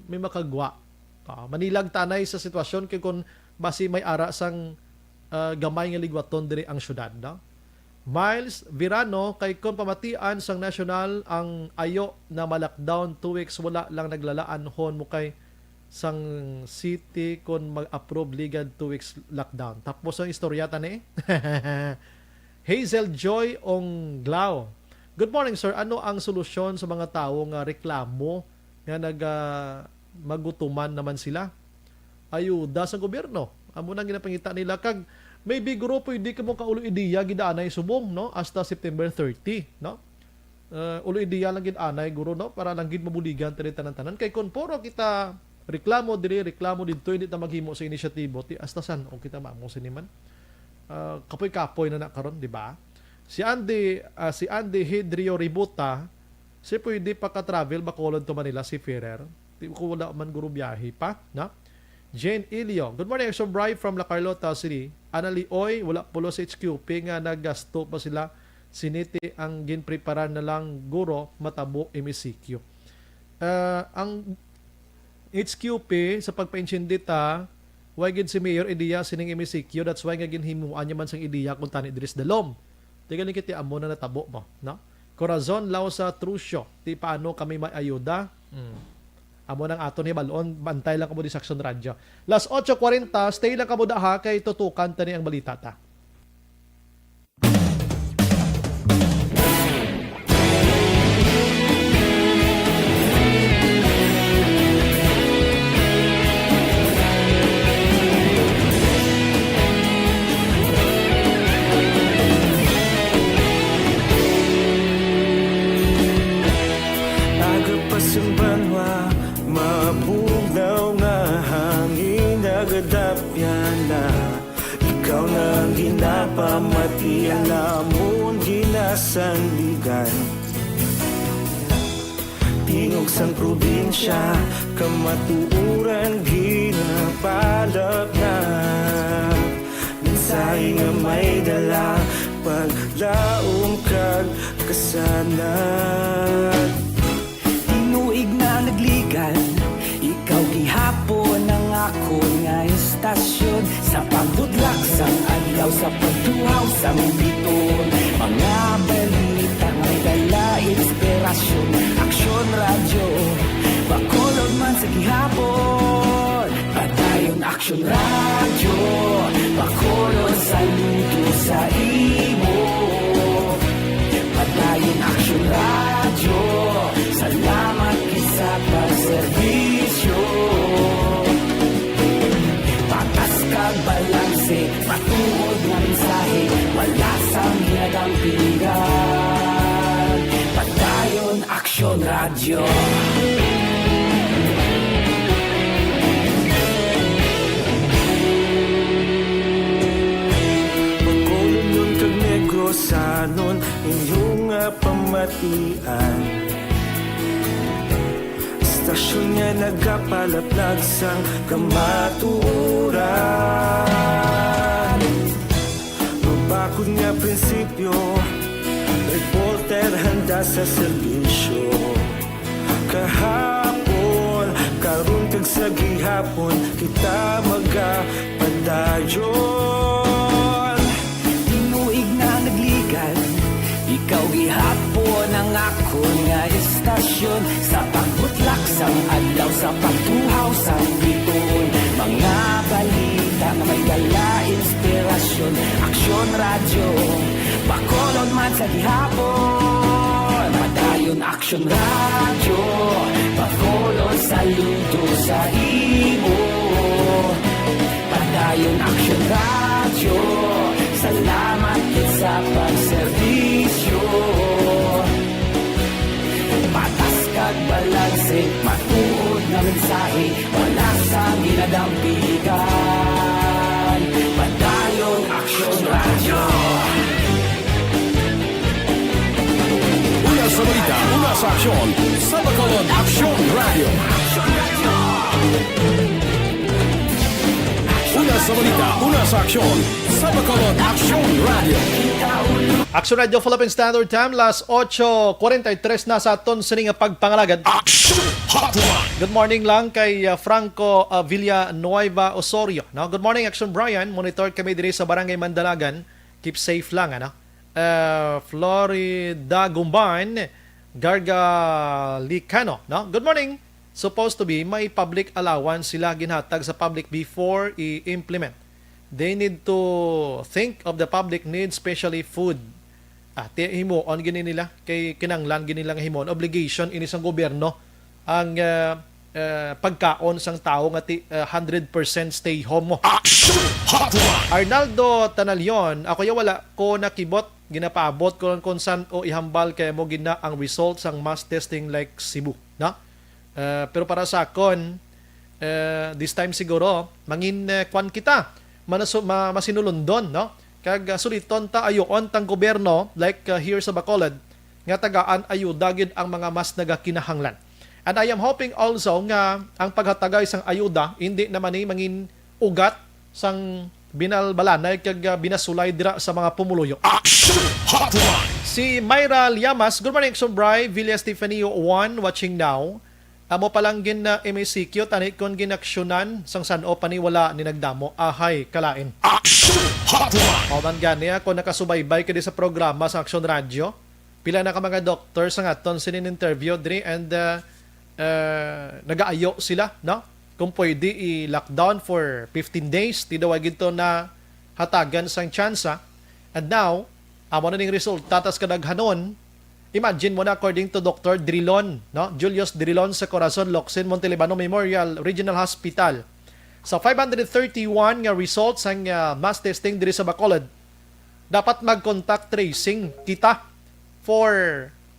may makagwa." Ah, manilag tanay sa sitwasyon kay kung basi may ara sang, ah, gamay nga ligwaton diri ang syudad, no? Miles Virano, "Kay kon pamatian sang nasyonal ang ayo na ma-lockdown two weeks, wala lang naglalaan hon mo kay sang city kon mag-approve ligad two weeks lockdown." Tapos ang istorya ta ni. Hazel Joy Onglao, "Good morning, sir. Ano ang solusyon sa mga tawo nga reklamo nga nag, ah, magutuman naman sila?" Ayuda sa gobyerno. Amo nang ginapangita nila. Kag maybe, guro, pwede kamo kaulo ideya gidaanay subong, no? Hasta September thirty, no? Uh, ulo ideya lang gid anay, guro, no? Para lang gid mabuligan tani tanan-tanan. Kay kung puro kita reklamo diri, reklamo didto, hindi ta maghimo sa inisyatibo, ti hasta san-o kita mamo sini man? Ah, kapoy-kapoy na na karon, di ba? Si Andy, ah, si Andy Hidrio Ributa, si pwede pa ka travel Bacolod to Manila, si Ferrer. Di ko, wala man guro biyahe pa, na? Jane Ilio, "Good morning, Exo Bri from La Carlota City." Ana Lioy, "Wala pulos sa H Q P nga nagasto pa sila. Siniti ang ginpreparar na lang guro matabo M E C Q." Ah, ang H Q P sa pagpainsyende ta, way gid si Mayor ideya sining M E C Q, that's why nga ginhimuan niya man sang ideya kung tani diri sa dalom. Tigal ni kiti amo na natabo mo, no? Corazon Lausa Trucio, ti paano kami may ayuda? Hmm. Amo nang aton hibalon, bantay lang kamo di sa Aksyon Radyo. Las ocho cuarenta, stay lang kamo da ha, kay tutukan tani ang balita ta. Aga pa sang banwa, mabugnaw nga hangin, nagadapyan na. Ikaw na ang ginapamati, alamon ginasandigan. Tingog sang probinsya, kamatuoran ginapalapnap. Mensahe nga may dala, paglaom kag kasanag. Tinuig na nagligad, ikaw gihapon ang akon nga istasyon. Sa pagbudlak sang adlaw, sa pagtuhaw sang biton, mga balita may dala inspirasyon. Aksyon Radyo, Bacolod man sa gihapon. Padayon Aksyon Radyo, Bacolod, saludo sa imo. Padayon Aksyon Radyo, salamat gid sa pagserbisyo. Patas kag balanse, matuod nga mensahe, wala sang ginadampingan. Padayon Aksyon Radyo. Bacolodnon kag Negrosanon, inyo nga pamatian. Istasyon nga nagapalaplag sang kamatuoran. Mabakod nga prinsipyo, reporter handa sa serbisyo. Kahapon, karon kag sa gihapon, kita magapadayon. Tinuig na nagligad, ikaw gihapon ang akon nga istasyon. Sa pagbutlak sang adlaw, sa pagtuhaw sang biton, mga balita nga may dala inspirasyon. Aksyon Radyo, Bacolod man sa gihapon. Padayon Aksyon Radyo, Bacolod, saludo sa imo. Padayon Aksyon Radyo, salamat gid sa pagserbisyo. Patas kag balanse, matuod nga mensahe, wala sang ginadampigan. Padayon Aksyon Radyo. Sa aksyon, sa Bacolod Aksyon Radio. Una sa balita, una sa aksyon, sa Bacolod Aksyon Radio. Action Radio Philippine Standard Time, las ocho cuarenta y tres na sa aton sini nga pagpangalagad. Action Hotline! Good morning lang kay, uh, Franco, uh, Villanueva Osorio. No? Good morning, Action Brian. Monitor kami diri sa Barangay Mandalagan. Keep safe lang, ano? Uh, Florida Gumban, Gargalicano. No? Good morning. Supposed to be, may public allowance sila ginhatag sa public before i-implement. They need to think of the public needs, especially food. Ah, ti himuon gini nila kay kinanglan gini lang himuon. Obligation ini sang gobyerno ang, ah, ah, pagkaon sang tawo nga ti, ah, hundred percent stay home mo. Action Hotline! Arnaldo Tanalion, ako ya wala ko nakibot, ginapaabot ko lang kung san o ihambal kay mo gina ang result sang mass testing like Cebu, no? Eh, pero para sa akon, eh, this time siguro, mangin, eh, kwan kita, manasu-, ma-, masinulundon, no? Kag, ah, suliton ta, ayoon tang gobyerno, like, ah, here sa Bacolod, nga tagaan ayuda gid ang mga mas nagakinahanglan. And I am hoping also nga ang paghatagay sang ayuda, hindi naman ni mangin ugat sang binalbalanay kag, ah, binasulay dira sa mga pumuluyo. Action Hotline! Si Myra Llamas, good morning, Action Bri, Villa Estefanio one, watching now. Amo pa lang gin, ah, M A C Q, tani kon ginaksyonan sang san-o pa ni wala ni nagdamo. Ahay, kalain. Action Hotline! O man gani, ah, kung nakasubaybay ka di sa programa sa Action Radio, pila na ka mga doctor sa aton sinin interview diri and, ah, ah, nagaayo sila, no? Kung pwede i-lockdown for fifteen days, ti daw ay ginto na hatagan sang tsansa. And now, amo na ning resulta tas kadaghanon. Imagine mo na, according to Doctor Drilon, no? Julius Drilon sa Corazon Locsin Montelibano Memorial Regional Hospital. Sa five hundred thirty-one nga results sang, ah, mass testing diri sa Bacolod, dapat mag-contact tracing kita for,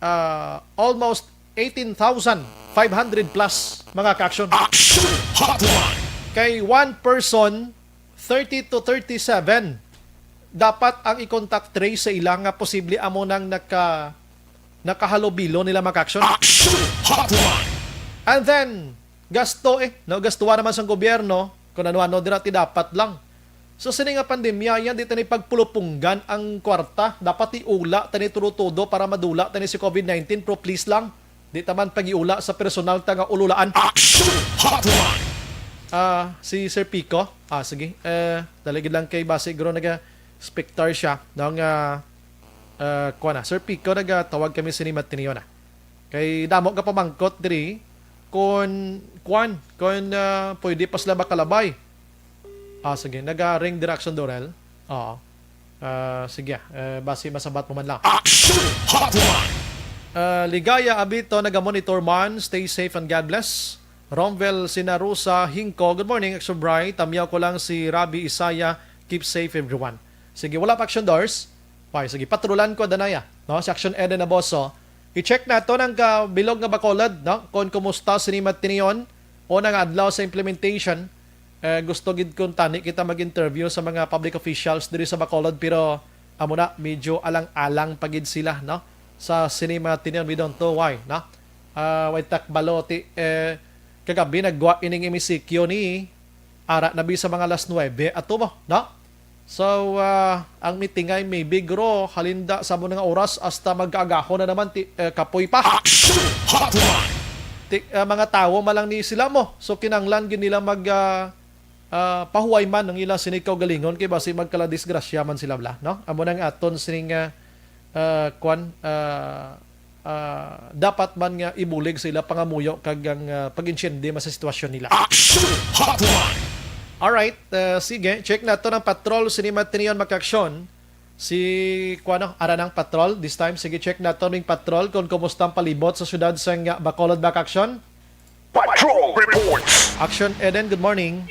ah, almost eighteen thousand five hundred plus mga ka-action. Action Hotline! Kay one person, thirty to thirty-seven, dapat ang i-contact trace sa ila nga posible amo nang naka-, nakahalubilo nila mga ka-action. Action Hotline! And then, gasto eh, no? Gastuhan naman sang gobyerno, kung ano-ano dira ti dapat lang. So, sini nga pandemya, yan di tani pagpulupunggan ang kwarta. Dapat iula tani tudo-tudo para madula tani si covid nineteen, pero please lang, di ta man pag-iula sa personal ta nga ululaan. Action Hotline! Ah, si Sir Pico. Ah, sige. Eh, dali gid lang kay basi guro naga-spectar siya. No, nga, ah, kuwan na. Sir Pico, nagatawag kami sini matiniyo na. Kay damo ka pamangkot diri kon kuwan, kon, ah, pwede pa sila makalabay. Ah, sige. Naga-ring dira, Action Dorel. Oo. Ah, sige. Eh, basi masabat mo man lang. Action Hotline! Ah, Ligaya Abito, naga-monitor man. Stay safe and God bless. Romvel Sinarusa Hingko, good morning, Action Bri. Tamyaw ko lang si Rabi Isaya. Keep safe, everyone. Sige, wala pa, Action Dors. Okay, sige, patrolan ko, danaya, no? Si Action Eden Naboso. I-check naton ang kabilog nga Bacolod, no? Kung kumusta sini matiniyon o nang adlaw sa implementation. Eh, gusto gid kung tani kita mag-interview sa mga public officials diri sa Bacolod, pero amo na, medyo alang-alang pa gid sila, no? Sa sini matiniyon, we don't know why, no? Ah, way takbalo ti, eh, kagabi naggwa ining M E C Q ni ara na bi sa mga alas nuebe ato mo, no? So, ah, ang meeting ay maybe, guro, halinda sa mo nga oras hasta mag-aagahon na naman ti, eh, kapoy pa. Action Hotline! Ti, ah, mga tawo man lang ni sila mo. So, kinanglan gid nila mag, ah, ah, pahuway man ang ila sini kaugalingon kay basi magkaladisgrasya man sila bala, no? Amo nang aton sining, ah, ah, kwan, ah, ah, dapat man nga ibulig sa ila pangamuyo kag ang, ah, pag-insyende man sa sitwasyon nila. Action Hotline! Alright, ah, sige, check naton ang patrol sini matiniyon, mga ka-aksyon. Si, kuwano, ara nang patrol this time. Sige, check naton ning patrol kung kumusta ang palibot sa syudad sang, ah, Bacolod, mga ka-aksyon. Patrol Reports! Action Eden, good morning.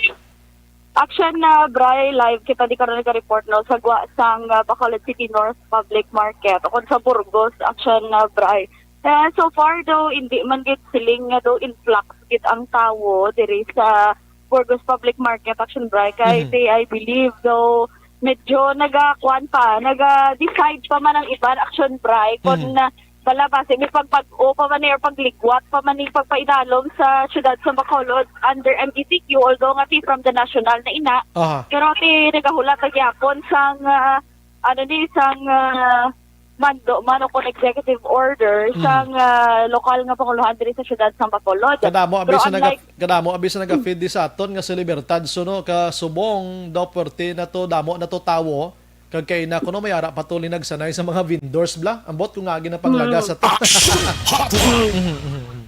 Action na, Bri, live kita di karon naga-report, no, sa gwa sang, ah, Bacolod City North Public Market o kon sa Burgos. Action na, Bri. Eh, so far daw, hindi man gid siling nga daw influx gid ang tawo diri sa Burgos Public Market, Action Bri. Kay Mhm. they, I believe, daw medyo nagakuan pa, naga-decide pa man ang iban, Action Bri, kung Mhm. na Wala ba? Sige, pagpag-o pa man ni or pagligwat pa man ni pagpaidalom sa siyudad sa Bacolod under M E C Q, although nga ti from the national na ina, Aha. pero ti nagahulat na gyapon sang, ah, ano ni, sang, ah, mando man o kon executive order Mm. sang, ah, lokal nga pangulohan diri sa siyudad sa Bacolod. Kadamo, abi Pero sa naga-, unlike kadamo, abi sa naga-feed di sa aton nga si Libertad, so, no, ka subong daw puwerte na to, damo na to tawo. Kag kay na kuno may ara pa to linagsanay sa mga vendors bla. Ambot ko nga agi na paglaga Mm. sa to. Action Hotline. Mhm, mhm, mhm.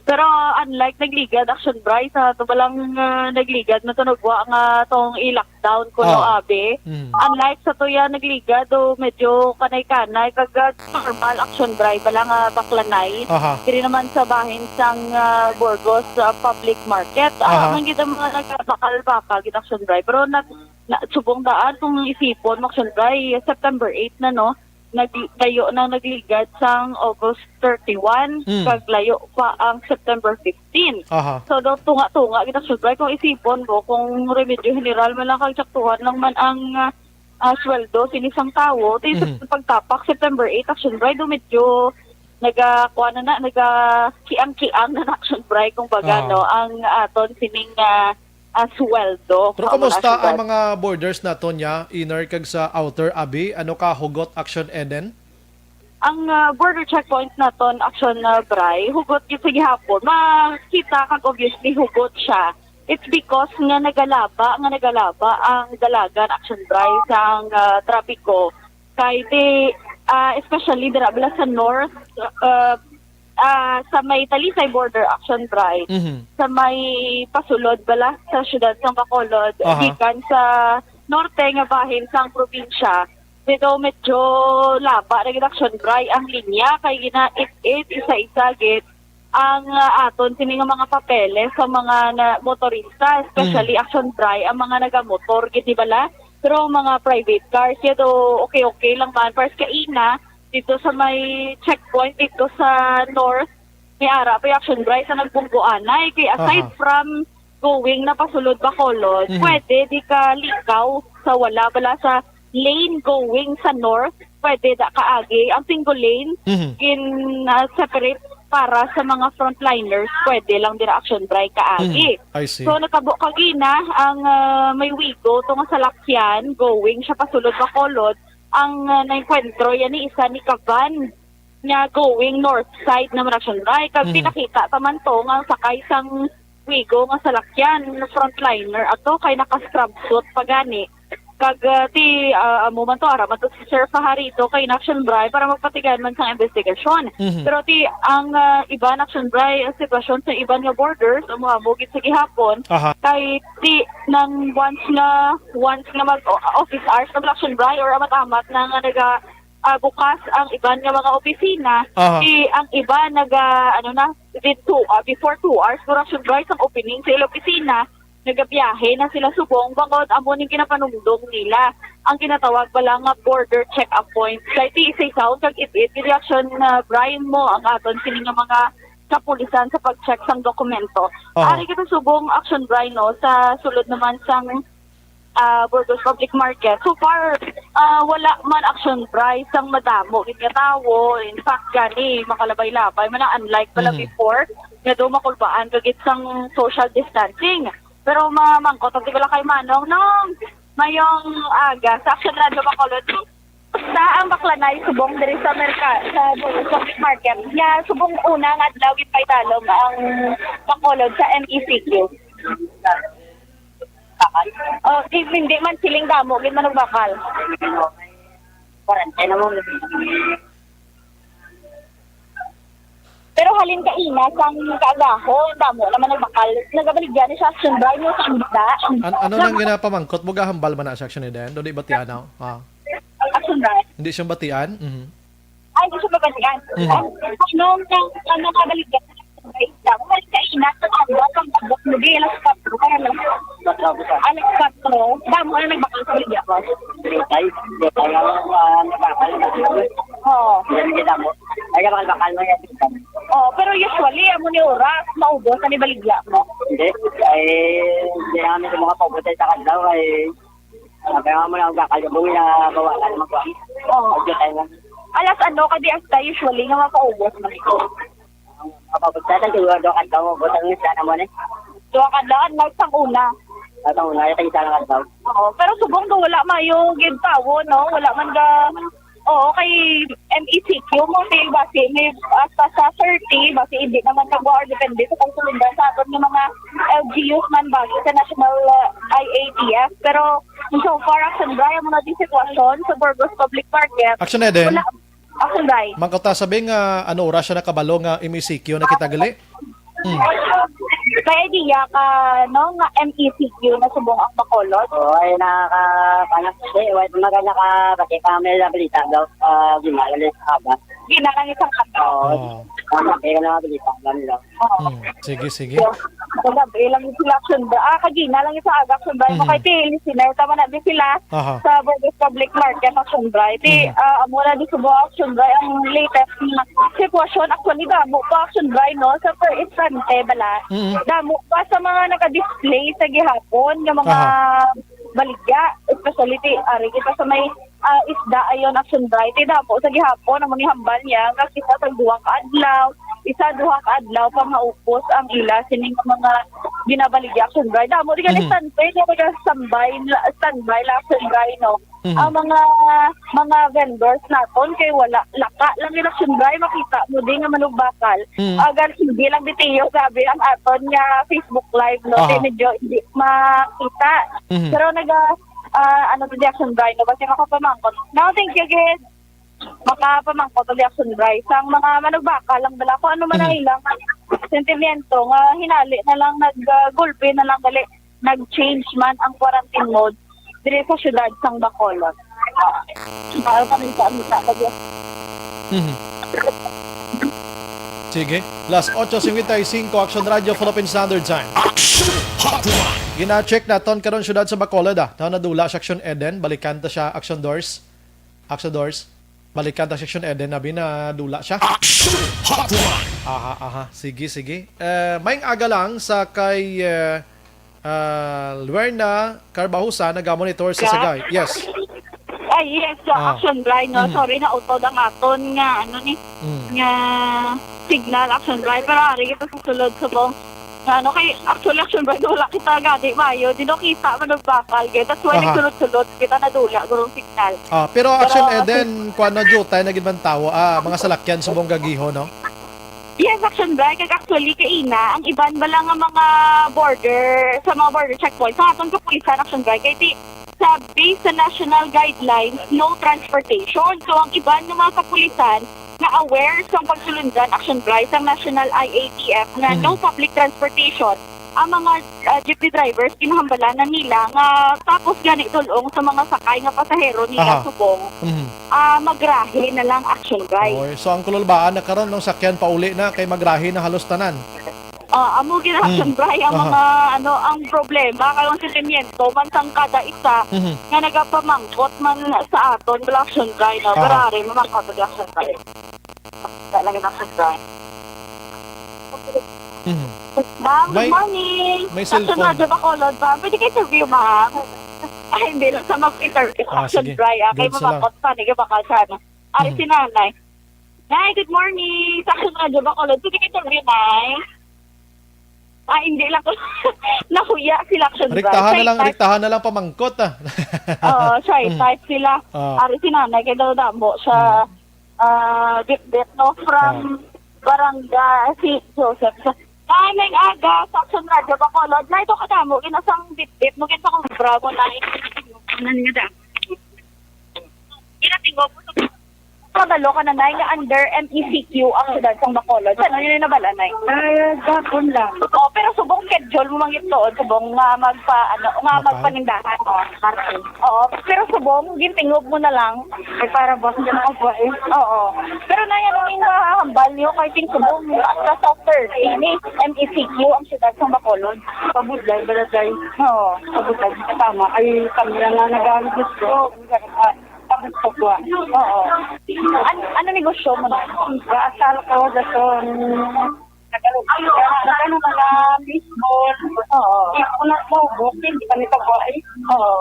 Pero unlike nagligad, Action Bry, sa to balang, ah, nagligad na to nagwa nga tong i-lockdown kuno, Ah. abi. Mhm. Unlike sa to ya nagligad, do medyo kanay-kanay kag, ah, normal, Action Bry, bala nga baklanay. Aha. Diri naman sa bahin sang, ah, Burgos, ah, Public Market. Ah, Aha. man gid ang mga nagbakal-bakal gid, Action Bry. Pero nag-, na, subong daan kung isipon mo, Action Bry, September eight na, no? Nag-, layo na nagligad sang August thirty-one, Mm. kag layo pa ang September fifteen. Aha. So, daw tunga-tunga gid, Action Bry, kung isipon mo, kung remedyo general man lang kag saktuhan lang man ang, ah, ah, sweldo sini sang tawo, ti sa Mhm. pagtapak September eight, Action Bry, do medyo naga-, kuha na na, naga-kiang-kiang na na, Action Bry, kung baga, Ah. no, ang aton sining, ah, ah, sweldo. Pero Amo na, kamusta Action ang Bry. mga borders naton ya, inner kag sa outer, abi? Ano ka hugot, Action Eden? Ang, ah, border checkpoint naton, Action, ah, Bry, hugot gyud sa gihapon. Makita kag obviously hugot siya. It's because nga nagalaba, nga nagalaba ang dalagan, Action Bry, sang, ah, trapiko. Kay di, ah, especially dira bala sa north, ah, ah, sa may Talisay border, Action Bry, Mhm. sa may pasulod bala sa siyudad sang Bacolod, Aha. gikan sa norte nga bahin sang probinsya, dito medyo laba na gid, Action Bry, ang linya kay gina-it-it isa-isa gid ang, ah, aton sini nga mga papeles sa mga na, motorista, especially Mm. Action Bry, ang mga nagamotor gid, di bala? Pero ang mga private cars, yato, okay-okay lang man. First kaina, dito sa may checkpoint, dito sa north, may ara pa, Action Bry, sa nagbunggo anay. Kay aside Aha. from going na pasulod Bacolod, Mhm. pwede di ka likaw sa wala bala sa lane going sa north, pwede da kaagi. Ang single lane, Mhm. gin, ah, separate para sa mga frontliners, pwede lang dira, Action Bry, kaagi. Mhm. I see. So, nakabo kagina ang, ah, may wigo to nga salakyan going siya pasulod Bacolod. Ang, ah, naengkwentro yan ni isa ni ka van nga going north side naman, Action Bry. Kag Mhm. pinakita pa man to nga sakay sang wigo nga salakyan, frontliner ato kay naka-scrub suit pa gani. Kag, ah, ti, ah, amo man to, ara man to si Sir Fajarito kay Action Bry para magpatigayon man sang investigasyon. Mhm. Pero ti, ang, ah, iban, Action Bry, ang sitwasyon sa iban nga borders, amo, amo gid sa gihapon, Aha. kay ti, nang once nga, once nga mag o-, office hours na, Action Bry, or amat-amat na nga naga, ah, bukas ang iban nga mga opisina, Aha. ti ang iban naga, ano na, within two, ah, before two hours, siguro, Action Bry, sang opening sa ila opisina, nagabiyahe na sila subong bangod amo ning ginapanumdom nila ang ginatawag bala nga border check-up point. Kay ti isa-isa kag it-it, reaction na, Bry, mo ang aton sini nga mga kapulisan sa pag-check sang dokumento. Oo. Ari kita subong, Action Bry, no, sa sulod naman sang, ah, Burgos Public Market. So far, ah, wala man, Action Bry, sang madamo gid nga tawo. In fact, gani, makalabay-labay man na, unlike pala Mhm. before, nga daw makulbaan ka gid sang social distancing. Pero mamangkot ang tibala kay Manong, Nong, mayong aga sa Action Radio Bacolod. Sa ang baklanay subong diri sa Merka-, sa Public Market, nga subong una nga adlaw gid paidalom ang Bacolod sa M E C Q. Oh, di, hindi man siling damo gid manugbakal. Quarantine na mo. Pero halin kaina sang kaagahon, damo naman nagbakal. Nagabaligya ni siya, Action Bry, mo sa isda. An-, ano nang ginapamangkot mo? Gahambal man na siya, Action Eden? Doon di batian, ah. Ah. Action Bry. Hindi siya batian? Mhm. Ay, hindi siya mabatian. Mhm. Ang, ano, nang, ano, kabaligya sa isda. Halin kaina sa agwa, kang abot mo, di, alas kwatro, kaya alas, alas kwatro. Damo na nagbakal sa baligya ko. Ay, di tayo, ah, nagbakal. Oo. Hindi, hindi damo. Ay, bakal-bakal mo yan. Oh, pero usually, amo ni oras, maubos na ni baligya mo. Hindi. Ay, hindi namin sa mga paubos ay sa kadlaw, ay, ah, kaya mo lang, kakalubong na bawalan mo ba? Oo. Ay, di tayo lang. Alas ano ka di hasta usually nga mapaubos man? Ang mapapagdatan siguro do kadlaw, butang ni sana mo ni. Duha ka daan, like, sang una. At ang una, yung isa lang kadlaw. Oo, pero subong do wala mayo gid tawo, no? Wala man ga, oo, kay M E C Q mo, may basi, may hasta sa thirty, basi hindi naman nagwa or depende sa pagsulundan sa aton nga mga L G Us man basi sa National, uh, I A T F. Pero so far, Action Dry, ang mga di sitwasyon sa Burgos Public Market, Action Eden. Wala. Action Dry. Mangkuta sabi nga, ano oras siya nakabalo nga M E C Q na kita gali? Hmm. May idea ka, no, nga M E C Q na subong ang Bacolod? Oo, ay nakaka-, ano, eh, wala pa maganda ka, pati pa may balita daw, ah, ginagalit sa aga. Ginalang isang aga. Oo. Oo. Tama, kaya na balita, ganun lang. Oo. Hmm. Sige, sige. Kagabi lang yung sila Action Dry. Ah, kagina lang yung sa aga Action Dry. Mhm. Makay ti, listener, tama na di sila Aha. sa Burgos Public Market Action Dry. Ti, Mhm. ah, amo na di subong Action Dry ang latest nga sitwasyon. Actually, damo pa Action Dry, no? Sa per instante, bala. Mhm. Damo pa sa mga naka-display sa gihapon, nga mga Aha. baligya, especially ti, ari kita sa may, ah, isda ayon, Action Dry. Ti damo sa gihapon, amo ni hambal niya, nga kita sa duha ka adlaw, isa, duha ka adlaw pa maupos ang ila sining mga ginabaligya, Action Dry. Damo di ka Mhm. standby, di ka standby, standby la, Action Dry, no? Mhm. Ang mga, mga vendors naton kay wala, laka lang yung Action Dry, makita mo di nga manugbakal. Mhm. Agar hindi lang bitiyo, sabi ang aton nga Facebook Live, no? Aha. Kay medyo hindi makita. Mhm. Pero naga, ah, ano to, di Action Dry, no? Basta makapamangkot. Now, thank you, gid. Makapamangkot to, di Action Dry. Sang mga manugbakal lang bala, kung ano man ang Mhm. ilang sentimiento, nga hinali na lang nag, ah, gulpi na lang gali, nag-change man ang quarantine mode diri sa siyudad sang Bacolod. Ah, kami sa, sa, sa, Mhm. Sige. Las ocho cincuenta y cinco, Action Radio, Philippine Standard Time. Action Hotline. Gina-check naton karon siyudad sa Bacolod, ah. Tawon nadula sa Action Eden, balikan ta siya, Action Doors. Action Doors. Balikan ta sa Action Eden, abi nadula siya. Action Hotline. Aha, aha. Sige, sige. Eh, maayong aga lang sa kay, eh, ah, Luerna Carbajosa, nagamonitor sa Sagay. Yes. Ay, yes, sa Ah. Action Dry, no? Mhm. Sorry, nautod ang aton nga, ano ni, Mm. nga signal, Action Dry. Pero ari kita sa sulod subong nga, ano, kay actually, Action Dry, wala kita gani mayo. Di no kita manugbakal, gid. That's why Aha. nagsulod-sulod kita, nadula gurong signal. Ah, pero Pero, Action Eden, kuwan, no, jutay na gid man tawo, ah, mga salakyan subong gagiho, no? Yes, Action Dry, kag actually, kaina, ang iban bala nga mga border, sa mga border checkpoints, sa aton kapulisan, Action Dry, kay ti, sa, based sa national guidelines, no transportation. So, ang iban nga mga kapulisan nga aware sa pagsulundan, Action Dry, sa National I A T F nga Mhm. no public transportation, ang mga, ah, jeepney drivers, ginahambalanan nila nga tapos gani dul-ong sa mga sakay nga pasahero nila Aha. subong, Mhm. ah, magrahe na lang, Action Dry. Okay. So, ang kululbaan na karon, no, sakyan pauli na, kay magrahe na halos tanan. Ah, amo gid, Action Mm. Dry, ang Aha. mga, ano, ang problema, kay ang sentimiento man sang kada isa Mhm. nga nagapamangkot man sa aton, wala, Action Dry, no? Aha. Pero ari, mamangkot ang Action Dry. Wala lang yung Action Dry. Mhm. Ma'am, good May, morning. may Action cellphone. Radio Bacolod, ma'am. Pwede ka interview, ma'am? Ay, hindi lang sa mag-interview. Ah, Action sige. Dry, ah. Kay Goods na lang. mamangkot pa, hindi ka bakal sa ano. Ari Mhm. si nanay. Nay, good morning. Sa Action Radio Bacolod, pwede ka interview, nay? Ah, hindi lang ko. Nahuya sila, Action Dry. Riktahan na Shy lang, type. riktahan na lang pamangkot, ah. Oo, shy Mm. type sila. Ah. Ari si nanay, kay daw damo siya, Mm. ah, bitbit, no? From Ah. Barangay si Joseph. Sa, ay, may aga, sa Action Radio Bacolod. Nay, ito kadamo, ginasang bitbit mo, ginsa kong bravo, nay. Ano niya da? Ginatingog mo sa Kabalo ka na, nay, nga under M E C Q ang siyudad sang Bacolod. Sa ano yun yung nabala, nay? Ay, gapon lang. Oo, pero subong schedule mo manggituon, subong nga magpa-, ano, nga Bakal? magpanindahan, oh. Martes. Oo, pero subong, gintingog mo na lang. Ay, para boss, hindi na ako eh. Oo. Pero, nay, ano yung mahahambal niyo kay ting subong? At sa thirty ni M E C Q ang siyudad sang Bacolod. Pabudlay, balagay. Oo. Pabudlay, kasama. Ay, kami lang na nag-aarap gusto. Tapos po po. Oo. An-, ano negosyo mo na? Asal ko, dason. Nagano, nagano mga baseball. Oo. Ipon na po, booking, di kami pagwain. Oo.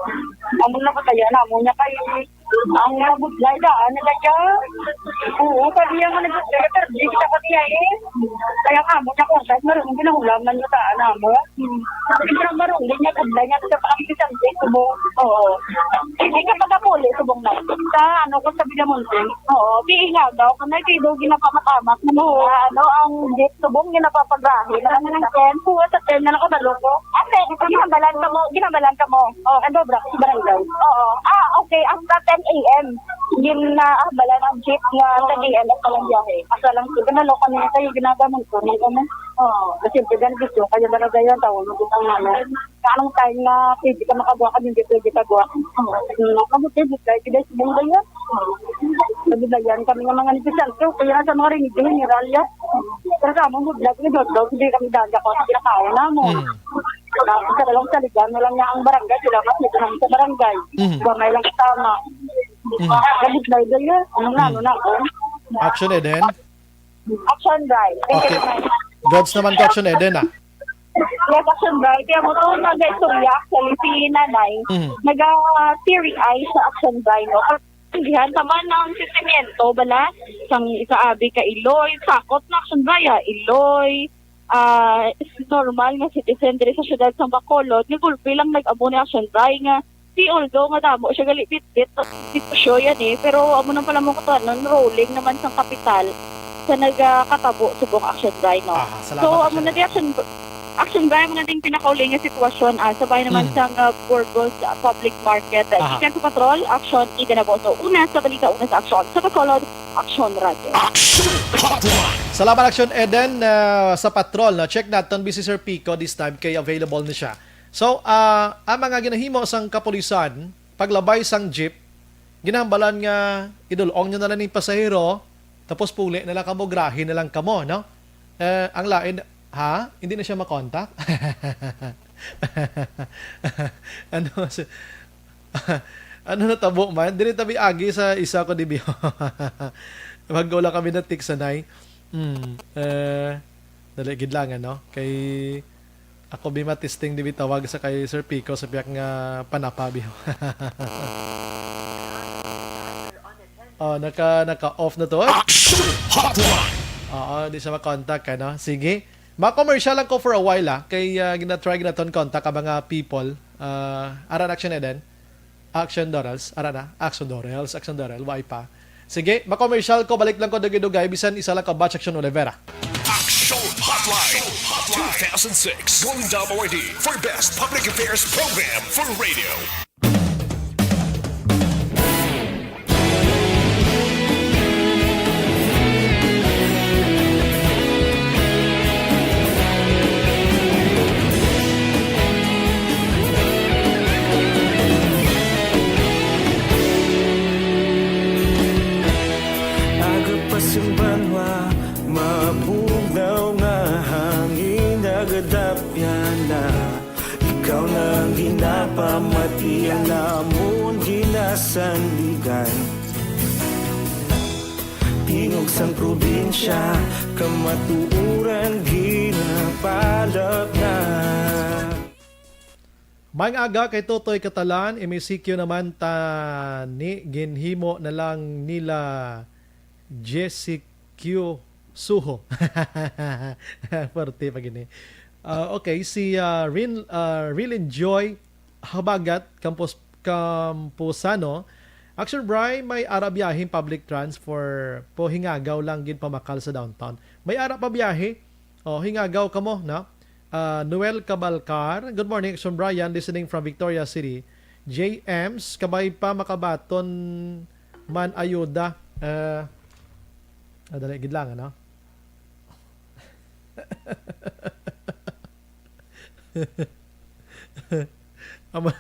Amo na po tayo na, amo niya kay Ang mga budlay daan na kaya. Oo, sabi niya nga nagpapagkakar, di kita pa niya eh. Kaya nga mo, siya kung saan, marunong ginahulaman niya daan na mo. Hindi na marunong niya, budlay niya, kita pa kami sa subong. Oo. Hindi ka pagkapuli, subong na. Sa ano ko sa Villamonte. Oo, di nga daw, kung may kayo daw ginapamatamak na mga, ano, ang jeep subong, ginapapagrahe na lang ng ten. Kuha sa ten na lang kabalo ko. Ate, ginabalan ka mo, ginabalan ka mo. Oh, ano, bra, sa barangay. Oo. Ah, okay. After ten a m, yun na, ah, bala ng jeep nga ten a m at palang biyahe. Asa lang sila, naloka niya kayo, ginagaman ko, ng ano. Oo. Kasi pwede ang gusto, kaya barangay yan, tawag mo kitang ano. Anong time nga pwede ka makabuha, kami hindi pwede ka buha. Oo. Hmm, kabuti, hindi tayo, hindi tayo, hindi tayo. Sabi ba yan, kami nga mga negosyante, kaya sa mga ringgit, mineral yan. Pero sa among budlay, hindi daw, hindi kami dali ako sa kinakain namo. Mm. Tapos sa lang sa ligan, na lang niya ang barangay, sila mas ito naman sa barangay. Mm. Gamay lang sa tama. Mm. Galit na yun, ano na, ano na ako. Action Eden? Action Bright. Thank you Okay. naman. Gods naman ko, Action Eden, ah. Yes, Action Bright. Kaya mo to, nag-istorya, actually, si nanay, Mm. naga-teary eye sa Action Bright, no? Dihan, tama na ang sentimiento, bala? Sang isa abi ka Iloy, sakot na Action Bright, ah. Iloy, ah, is normal nga citizen diri sa siyudad sang Bacolod, nga gulpi lang nag-amo ni Action Bright nga si, although nga damo siya gali bitbit, sitwasyon yan eh, pero amo nang pala mo katuanon, rolling naman sang kapital sa nagakatabo subong Action Bright, no? Aha, salamat, So, amo Action. na di Action, Action Bright, amo na ding pinakauli nga sitwasyon, ah, sa bayan naman Mm. sang, ah, Burgos, ah, Public Market. Ah, Aha. Gikan sa Patrol, Action, Ida Naboso. Una sa balita, una sa aksyon. Sa Bacolod, Action Radio. Action Hotline. Salamat, Action Eden, ah, sa Patrol, no? Check naton, busy Sir Pico this time, kay available na siya. So, ah, ang mga ginahimo sang kapulisan, paglabay sang jeep, ginahambalan nga idul-ong nyo na lang ning pasahero, tapos puli na lang kamo, grahe na lang kamo, no? Eh, ang lain, ha? Hindi na siya makontak? Ano, si-, ano natabo man? Dili tabi agi sa isa ko dibi. Wag ko lang kami na-text sanay. Hmm, eh, dali gid lang, ano? Kay ako bi matesting dibi tawag sa kay Sir Pico sa piyak nga panapa, bi. Oh, naka, naka-off na to. Action Hotline! Oo, di siya makontak, ano? Sige. Ma-commercial lang ko for a while, ah. Kay, ah, gina-try ginaton contact ang mga people. Ah, aran Action Eden. Action Dorals. Aran na. Action Dorals. Action Doral. Why pa? Sige, ma-commercial ko. Balik lang ko dugay-dugay. Bisan isa lang ka batch Action Olivera. Action Hotline two thousand six. Golden Dome Awardee for Best Public Affairs Program for Radio. Aga pa sa banwa, mabugnaw nga hangin nagadapyan na. Ikaw na ang ginapamati, ang amon ginasandigan. Tingog sang probinsya, kamatuoran ginapalap na. Maayong aga kay Totoy Catalan, M A C Q naman ta ni ginhimo na lang nila Jesse Q Suho. Forte pa gini. Ah, okay, si, ah, Rin, ah, Real Enjoy Habagat Campos, Camposano. Action Bry, may ara biyaheng public trans for po hingagaw lang gid pamakal sa downtown. May ara pa biyahe? Oh, hingagaw kamo, no? Ah, Noel Cabalcar, good morning, Action Brian, listening from Victoria City. J Ms, kabay pa makabaton man ayuda. Ah, ah, dali gid lang, ano? Ama,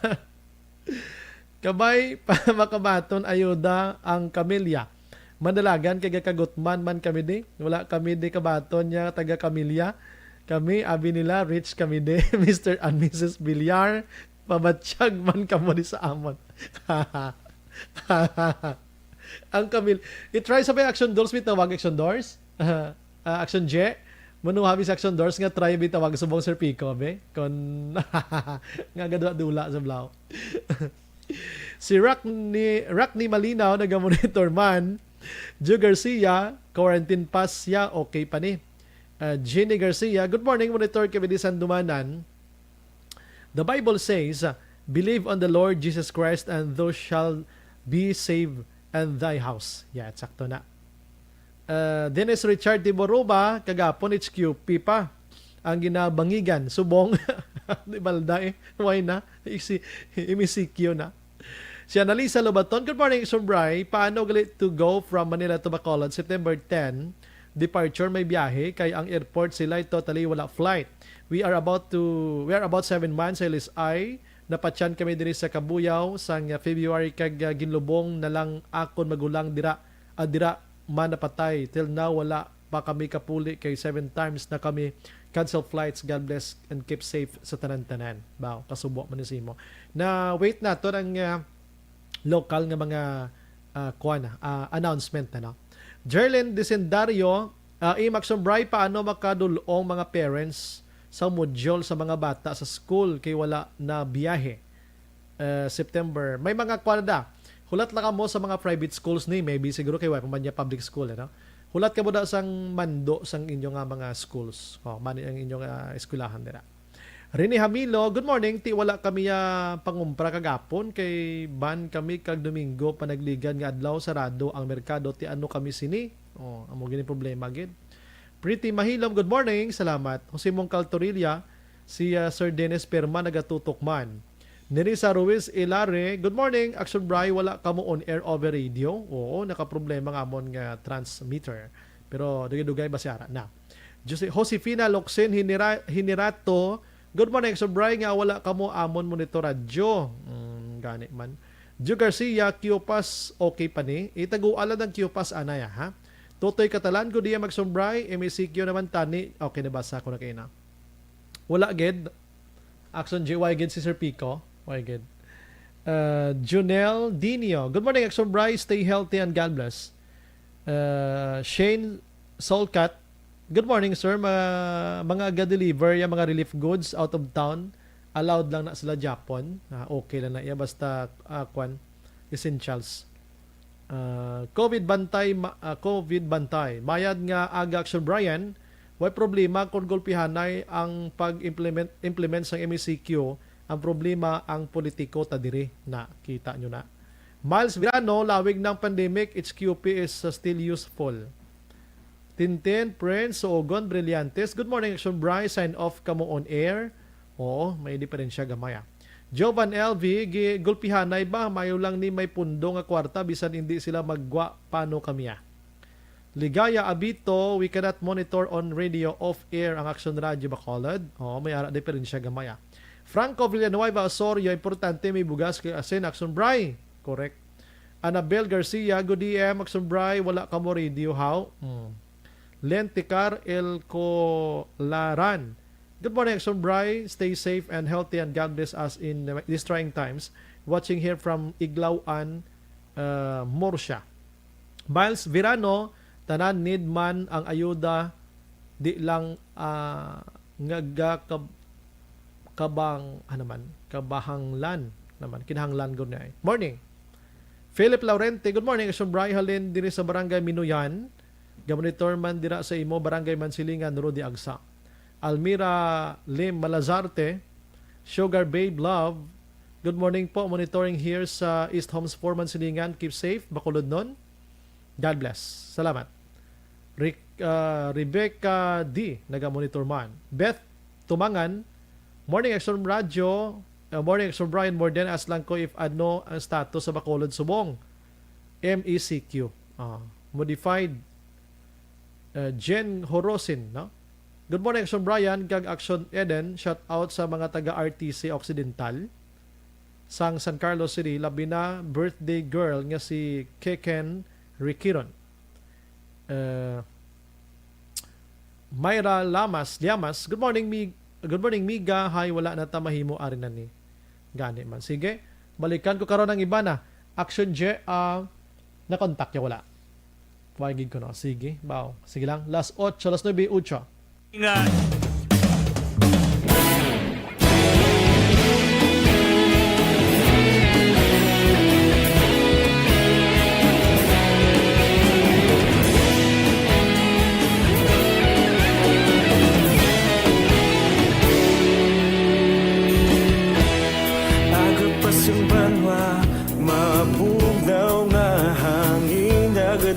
kabay pa makabaton ayuda ang kamilya. Madalagan kay gakagutman man kami di. Wala kami di kabaton niya taga kamilya. Kami, abi nila, rich kami di, Mister and Missus Villar. Pabatsyag man kamo di sa amon. Ang kamil-, i-try sa may Action Doors, may tawag Action Doors? Ah, ah, Action J? Manuha mi sa Action Doors nga try bi tawag subong Sir Pico, be? Kon nga gadula-dula sa blaw. Si Rockney, Rockney Malinaw, naga-monitor man. Joe Garcia, quarantine pass siya, okay pa ni. Uh, Jenny Garcia, good morning, monitor kami di Sandumanan. The Bible says, "Believe on the Lord Jesus Christ and thou shalt be saved and thy house." Yeah, sakto na. Uh, Dennis Richard Tiboruba, kagapon H Q P pa ang ginabangigan. Subong, di balda eh. Why na? Isi, M E C Q na. Si Annalisa Lobaton, good morning, Sumbray. Paano gali to go from Manila to Bacolod, September ten? Departure, may biyahe, kay ang airport sila totally wala flight. We are about to, we are about seven months sa L S I. Napatyan kami diri sa Kabuyaw sang February kag, ah, ginlubong na lang akon magulang dira, ah, dira man napatay. Till now, wala pa kami kapuli kay seven times na kami cancel flights. God bless and keep safe sa tanan-tanan. Baw, kasubo man ni simo. Na wait naton ang, ah, local nga mga, ah, kuwan, ah, announcement, ano. Jerlyn Disendario, ah, Imax Sombray, paano makadulong mga parents sa module sa mga bata sa school kay wala na biyahe? Ah, September. May mga kuwan da. Hulat lang kamo sa mga private schools ni, maybe siguro kay wala pa man niya public school, ano. Hulat kamo da sang mando sang inyo nga mga schools. Oh, mani ang inyo nga eskwelahan dira. Rene Hamilo, good morning. Ti wala kami ya pangumpra kagapon kay ban kami kag Domingo panagligad nga adlaw sarado ang merkado. Ti ano kami sini? Oh, amo gini problema gid. Pretty Mahilom, good morning. Salamat. Jose Mongcal Torilla, si, ah, Sir Dennis Perma nagatutok man. Nerissa Ruiz Ilare, good morning. Action Bry, wala kamo on air over radio? Oo, nakaproblema nga amon nga transmitter. Pero dugay-dugay ba si ara na? Jose-, Josefina Locsin Hinira-, Hinirato, good morning, Action Bry, nga wala kamo amon monitor radyo. Mm, gani man. Joe Garcia, Q-Pass, okay pa ni? Itagualan ang Q-Pass, anay, ha? Totoy Catalan, good day, Action Bry. M E C Q naman, tani. Okay, nabasa ko na kayo na. Wala gid. Action G Y gid si Sir Pico. Why gid? Uh, Junel Dinio. Good morning, Action Bry. Stay healthy and God bless. Uh, Shane Solkat. Good morning, sir. Mga, mga ga-deliver ya mga relief goods out of town. Allowed lang na sila Japon. Ah, okay lang na iya. Basta, ah, kwan, essentials. Ah, COVID bantay, ma-, ah, COVID bantay. Mayad nga aga, Action Brian, way problema kung gulpihanay ang pag-implement, implement sang M E C Q. Ang problema, ang politiko ta diri. Na, kita nyo na. Miles Verano, lawig ng pandemic, H Q P is, uh, still useful. Tintin, Prince, Soogon, Brillantes. Good morning, Action Bry. Sign off kamo on air. Oo, may diferensya gamay, ah. Jovan L V, gi-, gulpihanay ba? Mayo lang ni may pundo nga kwarta, bisan hindi sila maggwa, paano kami, ah? Ligaya Abito, we cannot monitor on radio off air ang Action Radio Bacolod. Oo, may ara diferensya gamay, ah. Franco Villanueva Osorio, importante may bugas kay asin, Action Bry. Correct. Annabel Garcia, good D M, Action Bry, wala ka mo radio, how? Hmm. Len Ticar El Colaran, good morning, Action Bry. Stay safe and healthy and God bless us in these trying times. Watching here from Iglawan, uh, Murcia. Miles Verano, tanan need man ang ayuda, di lang, ah, nga ga-, kab-, kabang-, ano man, kabahanglan naman, kinahanglan gud na eh. Morning. Philip Laurente, good morning, Action Bry, halin diri sa Barangay Minuyan. Gamonitor man dira sa imo, Barangay Mansilingan, Rudy Agsa. Almira Lim Malazarte, Sugar Babe Love, good morning po, monitoring here sa East Homes four Mansilingan. Keep safe, Bacolodnon. God bless. Salamat. Rick, ah, Rebecca D, naga-monitor man. Beth Tumangan, morning, Action Radio. Uh, morning, Action Brian. More than ask lang ko if ano ang status sa Bacolod subong M E C Q. Ah, modified. Uh, Jen Horosin, no? Good morning, Action Brian, kag Action Eden. Shout out sa mga taga R T C Occidental sang San Carlos City, labi na birthday girl nga si Keken Riquiron. Uh, Myra Lamas, Llamas, good morning, Mi-, good morning, Miga. Hi, wala na ta mahimo ari na ni. Gani man. Sige, balikan ko karon ang iba na. Action J, ah, na-contact ya wala. Wagig ko, no? Sige, baw. Sige lang. Las ocho, las nuebe, ocho. Nga.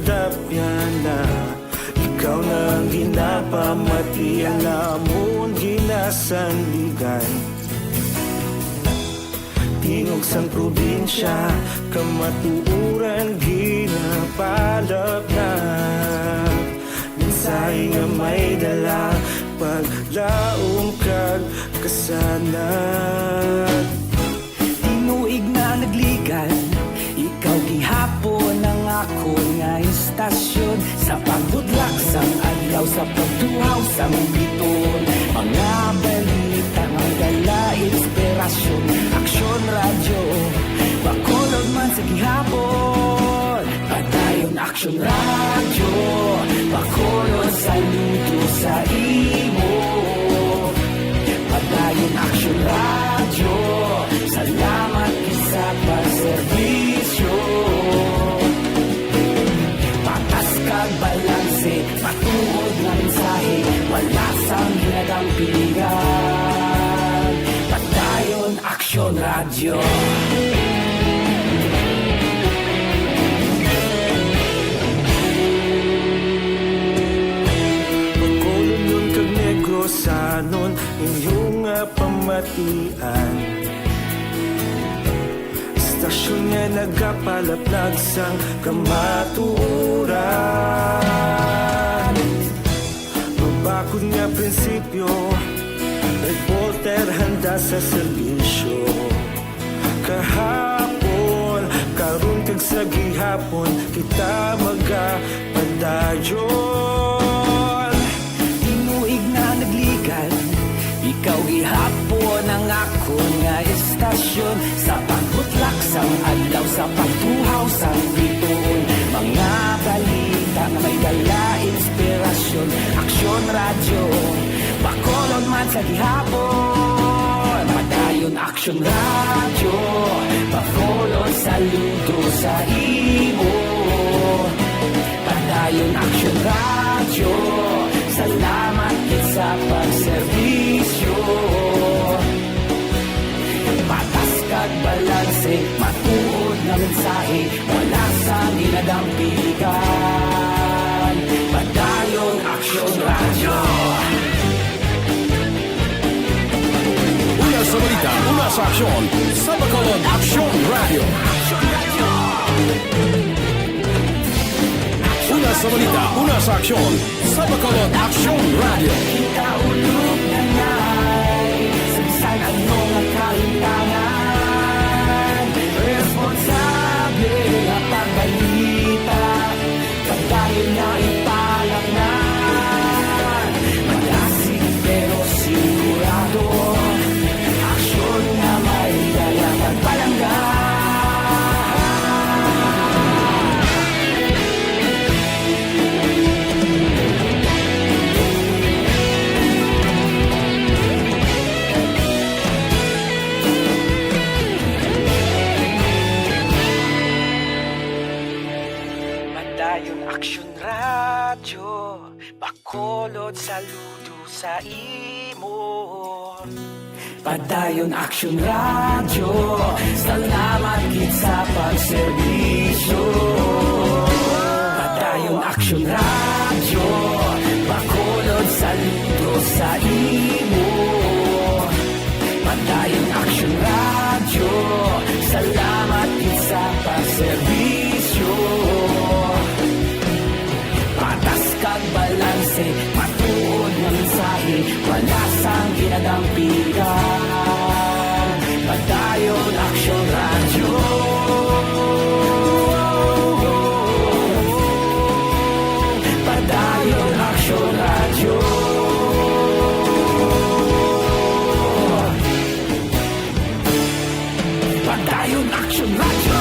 Dapyana, ikaw na ang ginapamatian namon ginasandigan. Tingog sang probinsya, kamatuoran ginapalapnap. Mensahe nga may dala, paglaom kag kasanag. Tinuig na nagligan, ikaw gihapon ang akon nga istasyon. Sa pagbudlak sang adlaw, sa pagtuhaw sang bituon, mga balita nga dala inspirasyon. Aksyon Radyo, Bacolod man sa gihapon. Padayon Aksyon Radyo, Bacolod, saludo sa imo. Padayon Aksyon Radyo, salamat gid sa pagserbisyo. Patas kag balanse, matuod nga mensahe, wala sang ginadampigan. Padayon Aksyon Radyo. Bacolodnon kag Negrosanon, inyo nga pamatian. Istasyon nga nagapalaplag sang kamatuoran. Mabakod nga prinsipyo, reporter handa sa serbisyo. Kahapon, karon kag sa gihapon, kita magapadayon. Tinuig na nagligan, ikaw gihapon ang akon nga istasyon. Sa pagbutlak sang adlaw, sa pagtuhaw sang bituon, mga balita nga may dala inspirasyon. Aksyon Radyo, Bacolod man sa gihapon. Padayon Aksyon Radyo, Bacolod, saludo sa imo. Padayon Aksyon Radyo, salamat gid sa pagserbisyo. Patas kag balanse, matuod nga mensahe, wala sang ginadampigan. Padayon Aksyon Radyo. Una sa balita, una sa aksyon, sa Bacolod Aksyon Radyo. Una sa balita, una sa aksyon, sa Bacolod Aksyon Radyo. Kita ulog na ngay, sa bisan ano nga kalimtangan, responsable nga pagbalita. Padayon na ipalaknad, madasig pero sigurado. Aksyon nga may dala pagpalangga. Padayon Aksyon Radyo, Bacolod, saludo sa imo. Padayon Aksyon Radyo, salamat gid sa pagserbisyo. Padayon Aksyon Radyo, Bacolod, saludo sa imo. Padayon Aksyon Radyo, salamat gid sa pagserbisyo. Patas kag balanse, matuod nga mensahe, wala sang ginadampigan. Padayon Aksyon Radyo. Padayon Aksyon Radyo. Padayon Aksyon Radyo.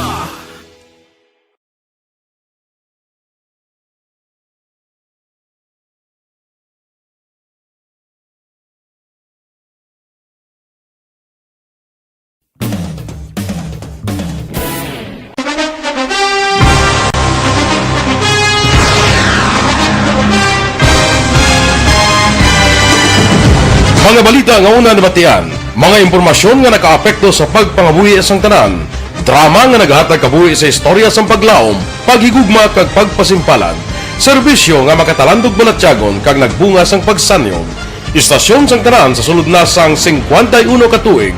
Mga balita nga una nabatian, mga impormasyon nga nakaapekto sa pagpangabuhi sang tanan. Drama nga nagahatag kabuhi sa istorya sang paglaom, paghigugma, kag pagpasimpalan. Serbisyo nga makatalandog balatyagon kag nagbunga sang pagsanyog. Istasyon sang tanan sa sulod na sang singkwenta y uno ka tuig.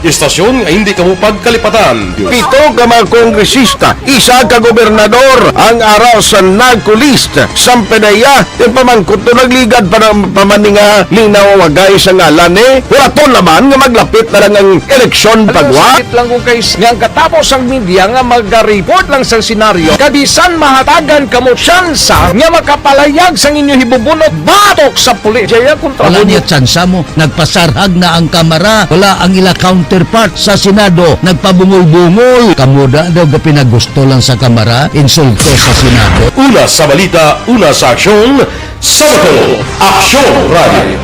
Istasyon nga hindi kamo pagkalipatan. Pito ka mga kongresista, isa ka gobernador ang ara sa NAGCO list. Sampanaya, yung pamangkot to nagligad pa ng pamaninga linaw wagay sa ngalan ni Huraton naman nga maglapit na lang ang eleksyon pagwa. Sakit lang kung kay nga ang katapos ang media nga maga-report lang sa senaryo, kabisan mahatagan kamo tsansa nga makapalayag sang inyo hibubunot batok sa pulis. Jaya kontra Wala niya tsansa mo. Nagpasarhag na ang Kamara. Wala ang ila counterpart sa Senado. Nagpabungol-bungol. Kamo da daw gapinagusto lang sa Kamara. Insulto sa Senado. Una sa balita, una sa aksyon, sa Bacolod, Aksyon Radio.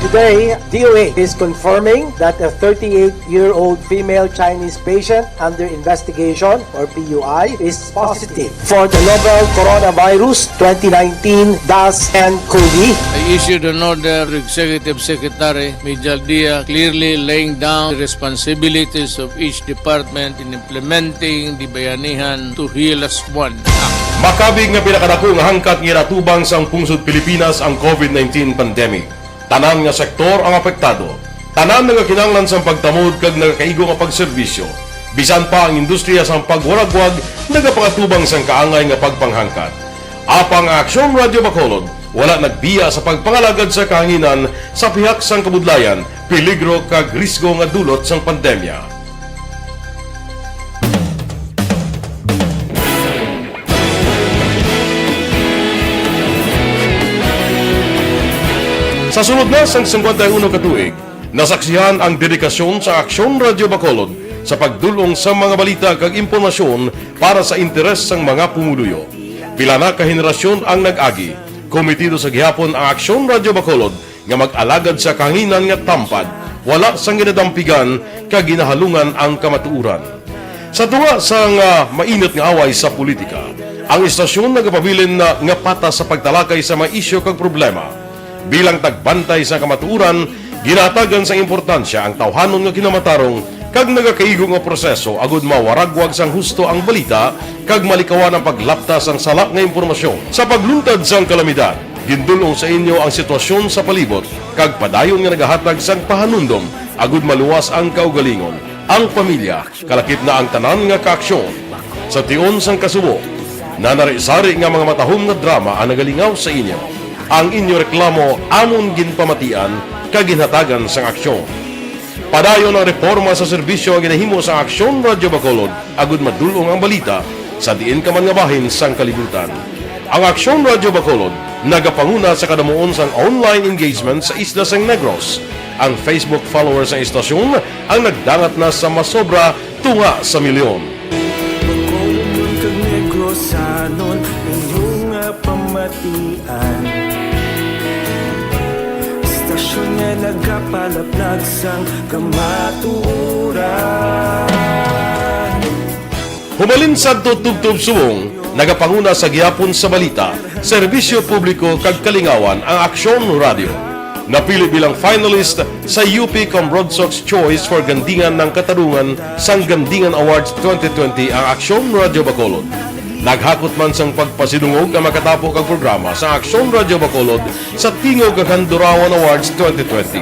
Today, D O A is confirming that a thirty-eight-year-old female Chinese patient under investigation, or P U I, is positive for the novel coronavirus twenty nineteen dash nine COVID. I issued an order to Executive Secretary Mijal Dia, clearly laying down the responsibilities of each department in implementing the Bayanihan to Heal As One Act. Makabig nga pinakadako nga hangkat nga ginatubang sang pungsod Pilipinas ang COVID nineteen pandemic. Tanan nga sektor ang apektado. Tanan nagakinahanglan sang pagtamod kag nagakaigo nga pagserbisyo. Bisan pa ang industriya sang pagwaragwag nagapangatubang sang kaangay nga pagpanghangkat. Apang ang Aksyon Radyo Bacolod wala nagbiya sa pagpangalagad sa kahanginan sa pihak sang kabudlayan, peligro kag risgo nga dulot sang pandemya. Sa sulod na sang singkwenta y uno ka tuig, nasaksihan ang dedikasyon sa Aksyon Radyo Bacolod sa pagdul-ong sa mga balita kag impormasyon para sa interes sang mga pumuluyo. Pila na ka henerasyon ang nag-agi. Kometido sa gihapon ang Aksyon Radyo Bacolod nga mag-alagad sa kahanginan nga tampad, wala sang ginadampigan kag ginahalungan ang kamatuoran. Sa tunga sang, ah, mainit nga away sa politika, ang istasyon nagapabilin na nga patas sa pagtalakay sa mga isyu kag problema. Bilang tagbantay sa kamatuoran, ginahatagan sang importansya ang tawhanon nga kinamatarong kag nagakaigo nga proseso agud mawaragwag sang husto ang balita kag malikawan ang paglapta sang sala nga impormasyon. Sa pagluntad sang kalamidad, gindul-ong sa inyo ang sitwasyon sa palibot kag padayon nga nagahatag sang pahanumdom agud maluwas ang kaugalingon, ang pamilya, kalakip na ang tanan nga kaaksyon. Sa tion sang kasubo, nanari-sari nga mga matahom nga drama ang nagalingaw sa inyo. Ang inyo reklamo amon ginpamatian kag ginhatagan sang aksyon. Padayon ang reporma sa serbisyo nga ginahimo sang Aksyon Radyo Bacolod agud madul-ong ang balita sa diin ka man nga bahin sang kalibutan. Ang Aksyon Radyo Bacolod nagapanguna sa kadamuon sang online engagement sa isla sang Negros. Ang Facebook followers sang istasyon ang nagdangat na sa masobra tunga sa milyon. Bacolod kag Negros, anon inyo nga pamatian. Istasyon nga nagapalaplag sang kamatuoran. Humalin sadto tubtob subong, nagapanguna sa gihapon sa balita, serbisyo publiko kag kalingawan ang Aksyon Radyo. Napili bilang finalist sa U P Cambronsox Choice for Gandingan ng Katarungan sang Gandingan Awards twenty twenty ang Aksyon Radyo Bacolod. Naghakot man sang pagpasidungog ang makatapo kag programa sa Aksyon Radyo Bacolod sa Tingog kag Handurawan Awards twenty twenty.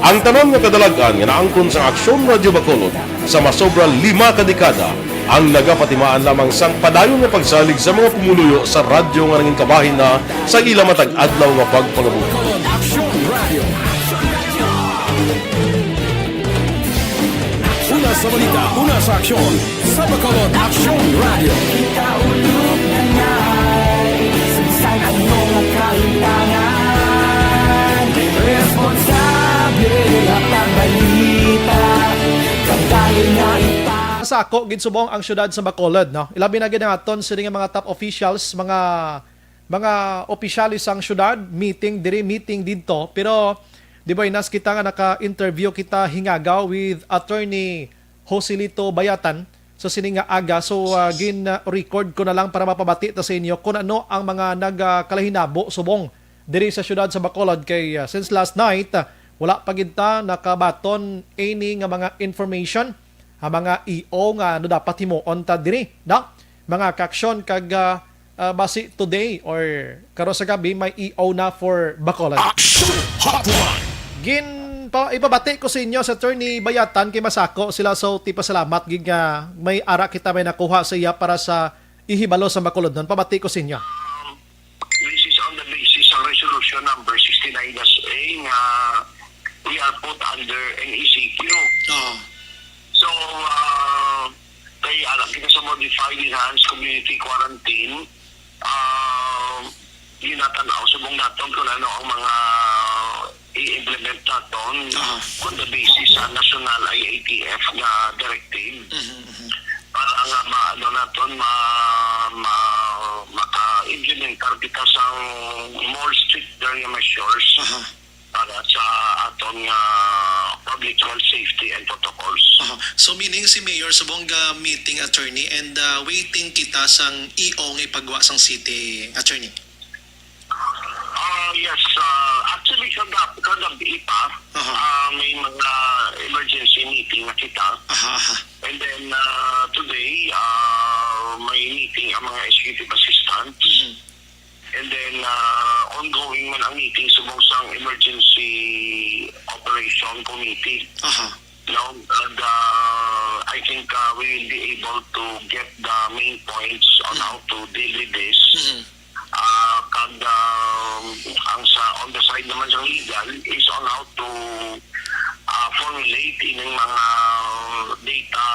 Ang tanan nga kadalag-an nga naangkon sa Aksyon Radyo Bacolod sa masobra lima ka dekada ang nagapatimaan lamang sang padayon nga pagsalig sa mga pumuluyo sa radyo nga nangin kabahin na sa ila matag adlaw nga pagpangabuhi. Aksyon Radio. Una sa balita, una sa aksyon, sa Bacolod Aksyon Radio. Sa ako, gid subong ang syudad sa Bacolod, no? Ilabi na gid ang aton sini nga mga top officials, mga mga opisyales sang syudad, meeting diri, meeting didto. Pero, di ba, inas kita nga naka-interview kita hingagaw with Attorney Joselito Bayatan sa sini nga aga. So, ah, gin-record ko na lang para mapabati ta sa inyo kung ano ang mga nagkalahinabo subong diri sa syudad sa Bacolod. Kay, ah, since last night, ah, wala pa gid ta nakabaton any nga mga information ha mga E O nga ano dapat himuon ta diri, no? Mga kaaksyon, kag, ah, ah, basi today or karon sa gabi may E O na for Bacolod. Action Hotline! Gin pa, ipabati ko sa inyo sa Attorney Bayatan kay masako sila, so tipasalamat gid nga may ara kita may nakuha sa iya para sa ihibalo sa Bacolodnon. Pabati ko sa inyo. Um, this is on the basis of resolution number sixty-nine dash A nga we are put under N E C Q. Oo. So, uh, kay alam kita sa modified enhanced community quarantine, uh, ginatan-aw subong naton kung ano ang mga i-implement naton on the basis sa national I A T F nga directive. Mhm, mhm. Para nga ma-, ano naton, ma-, ma-, maka-implementar kita sang more stricter nga measures para sa aton nga public health safety and protocols. Aha. So, meaning si Mayor subong ga meeting, attorney, and, ah, waiting kita sang E O nga ipagwa sang city, attorney? Ah, yes, ah, actually, kagab-, kagabi pa, Aha. ah, may mga emergency meeting na kita. Aha, aha. And then, ah, today, ah, may meeting ang mga executive assistant. Mhm. And then, ah, ongoing man ang meeting subong sang emergency operation committee. Aha. No? And, ah, I think, ah, we will be able to get the main points on how to deal with this. Mhm. Ah, kag, ah, ang sa, on the side naman sa legal is on how to, ah, formulate ining mga data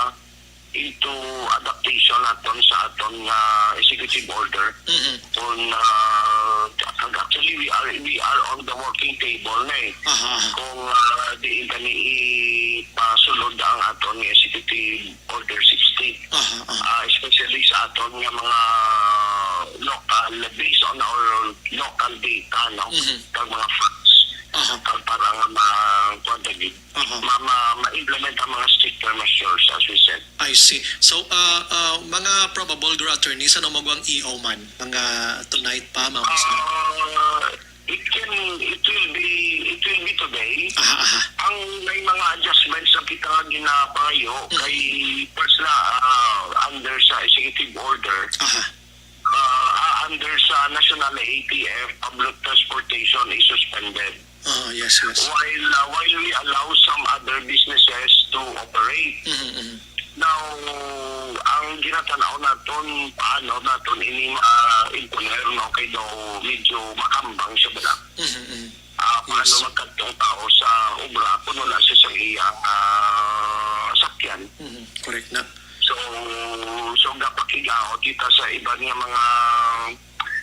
into adaptation naton sa aton nga executive order. Mhm. Kung, ah, kag actually, we are, we are on the working table na eh. Aha, aha. Kung, ah, diin tani ipasulod ang aton nga executive Order sixty. Aha, aha. Ah, especially sa aton nga mga local, based on our local data, no? Mhm. Kag mga facts. Aha. Kag para nga ma-, kuwan ta gid, Aha. ma-, ma-, ma-implement ang mga stricter measures, as we said. I see. So, ah, ah, mga probable, guro, attorney, sa numagwang E O man, mga tonight pa, mga Ah, It can, it will be, it will be today. Aha, aha. Ang may mga adjustments na kita nga ginapangayo Mm. kay first na, ah, under sa executive order, Aha. ah, ah, under sa National A T F, public transportation is suspended. Ah, yes, yes. While, ah, while we allow some other businesses to operate, Mhm, mhm. Now, ang ginatanaw naton, paano naton ini ma-imponer, no? Kay daw medyo makambang siya bala. Mhm, mhm. Ah, paano Yes. magkadtong tao sa obra kung wala siya sa iya, ah, sakyan? Mhm, correct na. So, so gapakigaot kita sa iban nga mga,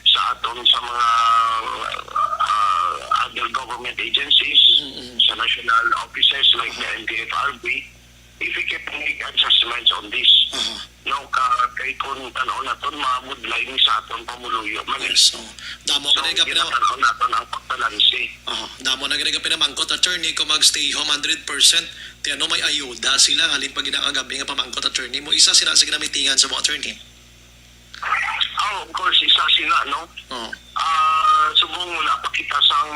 sa aton, sa mga, ah, other government agencies, Mhm, mhm. sa national offices like the N D F R B, if we can make adjustments on this. Aha. No, ka-, kay kung tan-aw naton, mabudlay ni sa aton pamuluyo man eh. Yes, oh. Damo So, ka na gapina- ginatan-aw naton ang pagbalanse. Aha. Damo na gani gapinamangkot, attorney, kung mag-stay home hundred percent, ti ano may ayuda sila, halin pa ginakagabi nga pamangkot, attorney, mo isa sila sa ginamitingan sa mga attorney. Oh, of course, isa sila, no? Oh. Ah, subong wala pa kita sang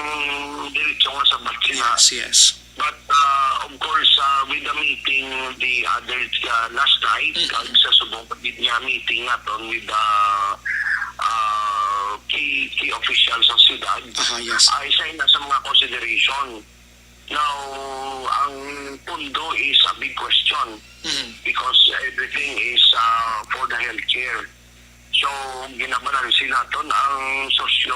diretso nga sabat sila. Yes, yes. But, uh, of course, uh, with the meeting the other, uh, last night, Mm-mm. kag sa subong pa gid nga meeting naton with the, uh, key, key officials sa syudad, Aha, yes. ay isa na sa mga consideration. Now, ang pondo is a big question Mm. because everything is, uh, for the healthcare. So, ginabalanse naton ang socio,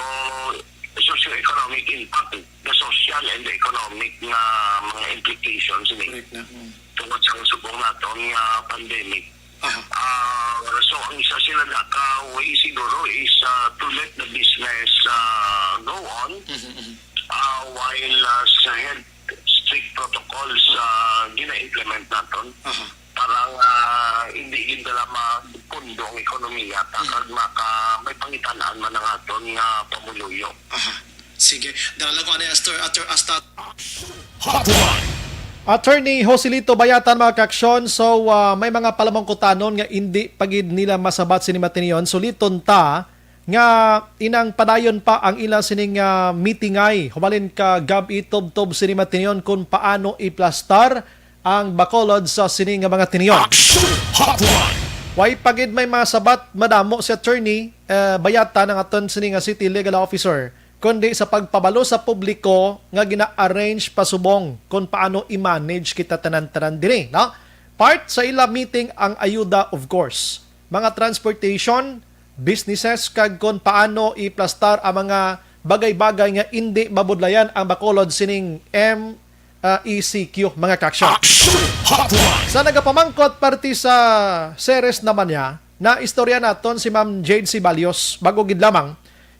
socio-economic impact, the social and the economic nga mga implications ni Correct na. Mm. tungod sa subong naton nga pandemic. Aha. Ah, so, ang isa sila na ka way siguro is, ah, to let the business, ah, go on, Mhm, mhm. ah, while, ah, sa health strict protocols, ah, gina-implement naton. Aha. Para nga hindi gid na mapundo ang ekonomiya, ta, Mm. kag maka-, may pangitan-an man ang aton nga pamuluyo. Aha. Sige. Dala lang ko ani, Astor, Astor, hasta. Hotline. Attorney Joselito Bayatan, mga kaaksyon. So, ah, may mga palamangkutanon nga indi pa gid nila masabat sini matinion. Suliton ta nga inang padayon pa ang ila sining, ah, mitingay. Hubalin ka gab-i tubtob sini matinion kung paano iplastar ang Bacolod sa sini nga mga tinion. Action Hotline! Way pa gid may masabat madamo si Attorney, eh, Bayatan, ang aton sini nga City Legal Officer, kundi sa pagpabalo sa publiko nga gina-arrange pa subong kung paano i-manage kita tanan-tanan diri, no? Part sa ila meeting ang ayuda, of course, mga transportation, businesses, kag kung paano iplastar ang mga bagay-bagay nga indi mabudlayan ang Bacolod sining M, ah, E C Q, mga kaaksyon. Action Hotline! Sa nagapamangkot parte sa series naman niya, na istorya naton si Ma'am Jade Ceballos, bago gid lamang,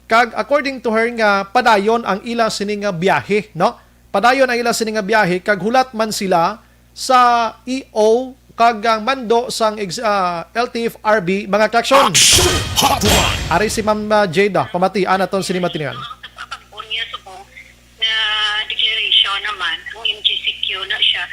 kag according to her nga padayon ang ila sini nga biyahe, no? Padayon ang ila sini nga biyahe kag hulat man sila sa E O kag ang mando sang ex-, ah, L T F R B, mga kaaksyon. Action Hotline! Ari si Ma'am, ah, Jade, ah, pamatian naton sini matinian. Ang pag-unya subong na declaration naman, ang M G C Q na siya.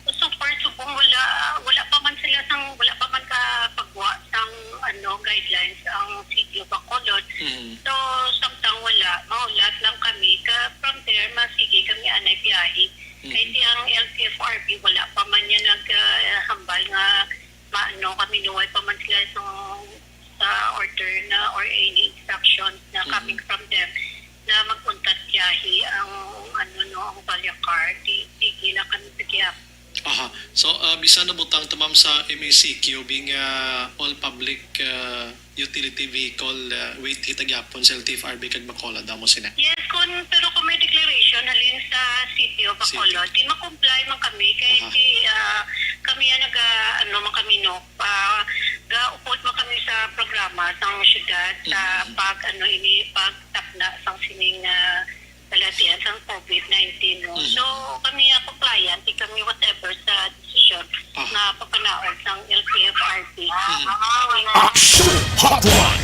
So far, subong wala, wala pa man sila sang, wala pa man ka pagwa sang, ano, guidelines ang City of Bacolod. Mhm. So, samtang wala, mahulat lang kami. Ka, from there, masige kami anay biyahe. Mhm. Kay si ang L T F R B, wala pa man niya nag, ah, hambal nga maano kami, nuway pa man sila sa, sa order na or any instructions na Mhm. coming from them na mag-untat biyahe ang, ano, no, ang Valya Car. Di, sige lang kami sa gihap. Aha. So, ah, bisan nabutang to, ma'am, sa M A C Q, being, ah, all public, ah, utility vehicle, ah, wait hita gyapon sa L T F R B kag Bacolod, amo sina? Yes, kun, pero kung may declaration halin sa City of City. Bacolod, di ma-comply man kami kay Aha. di, ah, kami ang naga, ano man kami, no, ah, gaupod man kami sa programa sang syudad sa Mhm. pag, ano, ini, pagtapna sang sining, ah, balatian sang COVID nineteen, no? Mhm. So, kami, ah, compliant, di kami whatever sa desisyon Aha. nga papanaog sang L T F R B. Mhm. Action Hotline!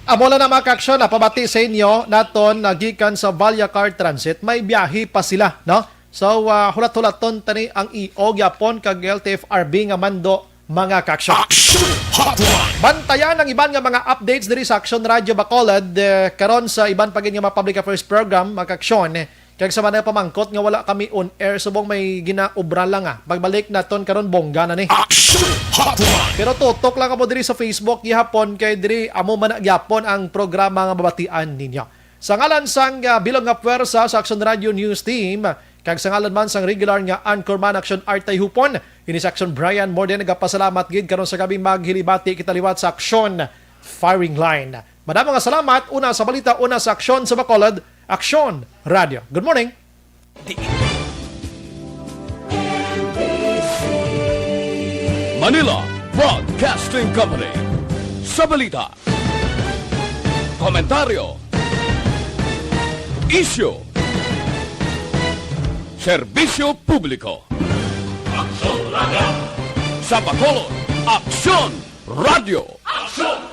Amo lang na, mga kaaksyon, ah, pabati sa inyo naton, ah, gikan sa Valya Car Transit, may biyahe pa sila, no? So, ah, hulat-hulaton tani ang E O gyapon kag L T F R B nga mando, mga kaaksyon. Action Hotline! Bantayan ang iban nga mga updates diri sa Action Radio Bacolod, eh, karon sa iban pa gid nga mga public affairs program, mga kaaksyon. Kag sa mga pamangkot nga wala kami on air, subong may ginaobra lang, ah. Pagbalik naton karon, bongga na ni. Action Hotline! Pero tutok lang kamo diri sa Facebook gihapon, kay diri amo man na gyapon ang programa nga mabatian ninyo. Sa ngalan sang, ah, bilog nga puwersa sa Action Radio News Team, kag sa ngalan man sang regular nga anchorman, Action Artay Hupon, ini si Action Brian Morden, nagapasalamat gid karon sa gabi. Maghilibati kita liwat sa Action Firing Line. Madamo nga salamat, una sa balita, una sa aksyon sa Bacolod, Action Radio. Good morning. Manila Broadcasting Company. Sa balita, komentaryo, isyu, serbisyo publiko. Aksyon Radio. Sa Bacolod, Aksyon Radio. Aksyon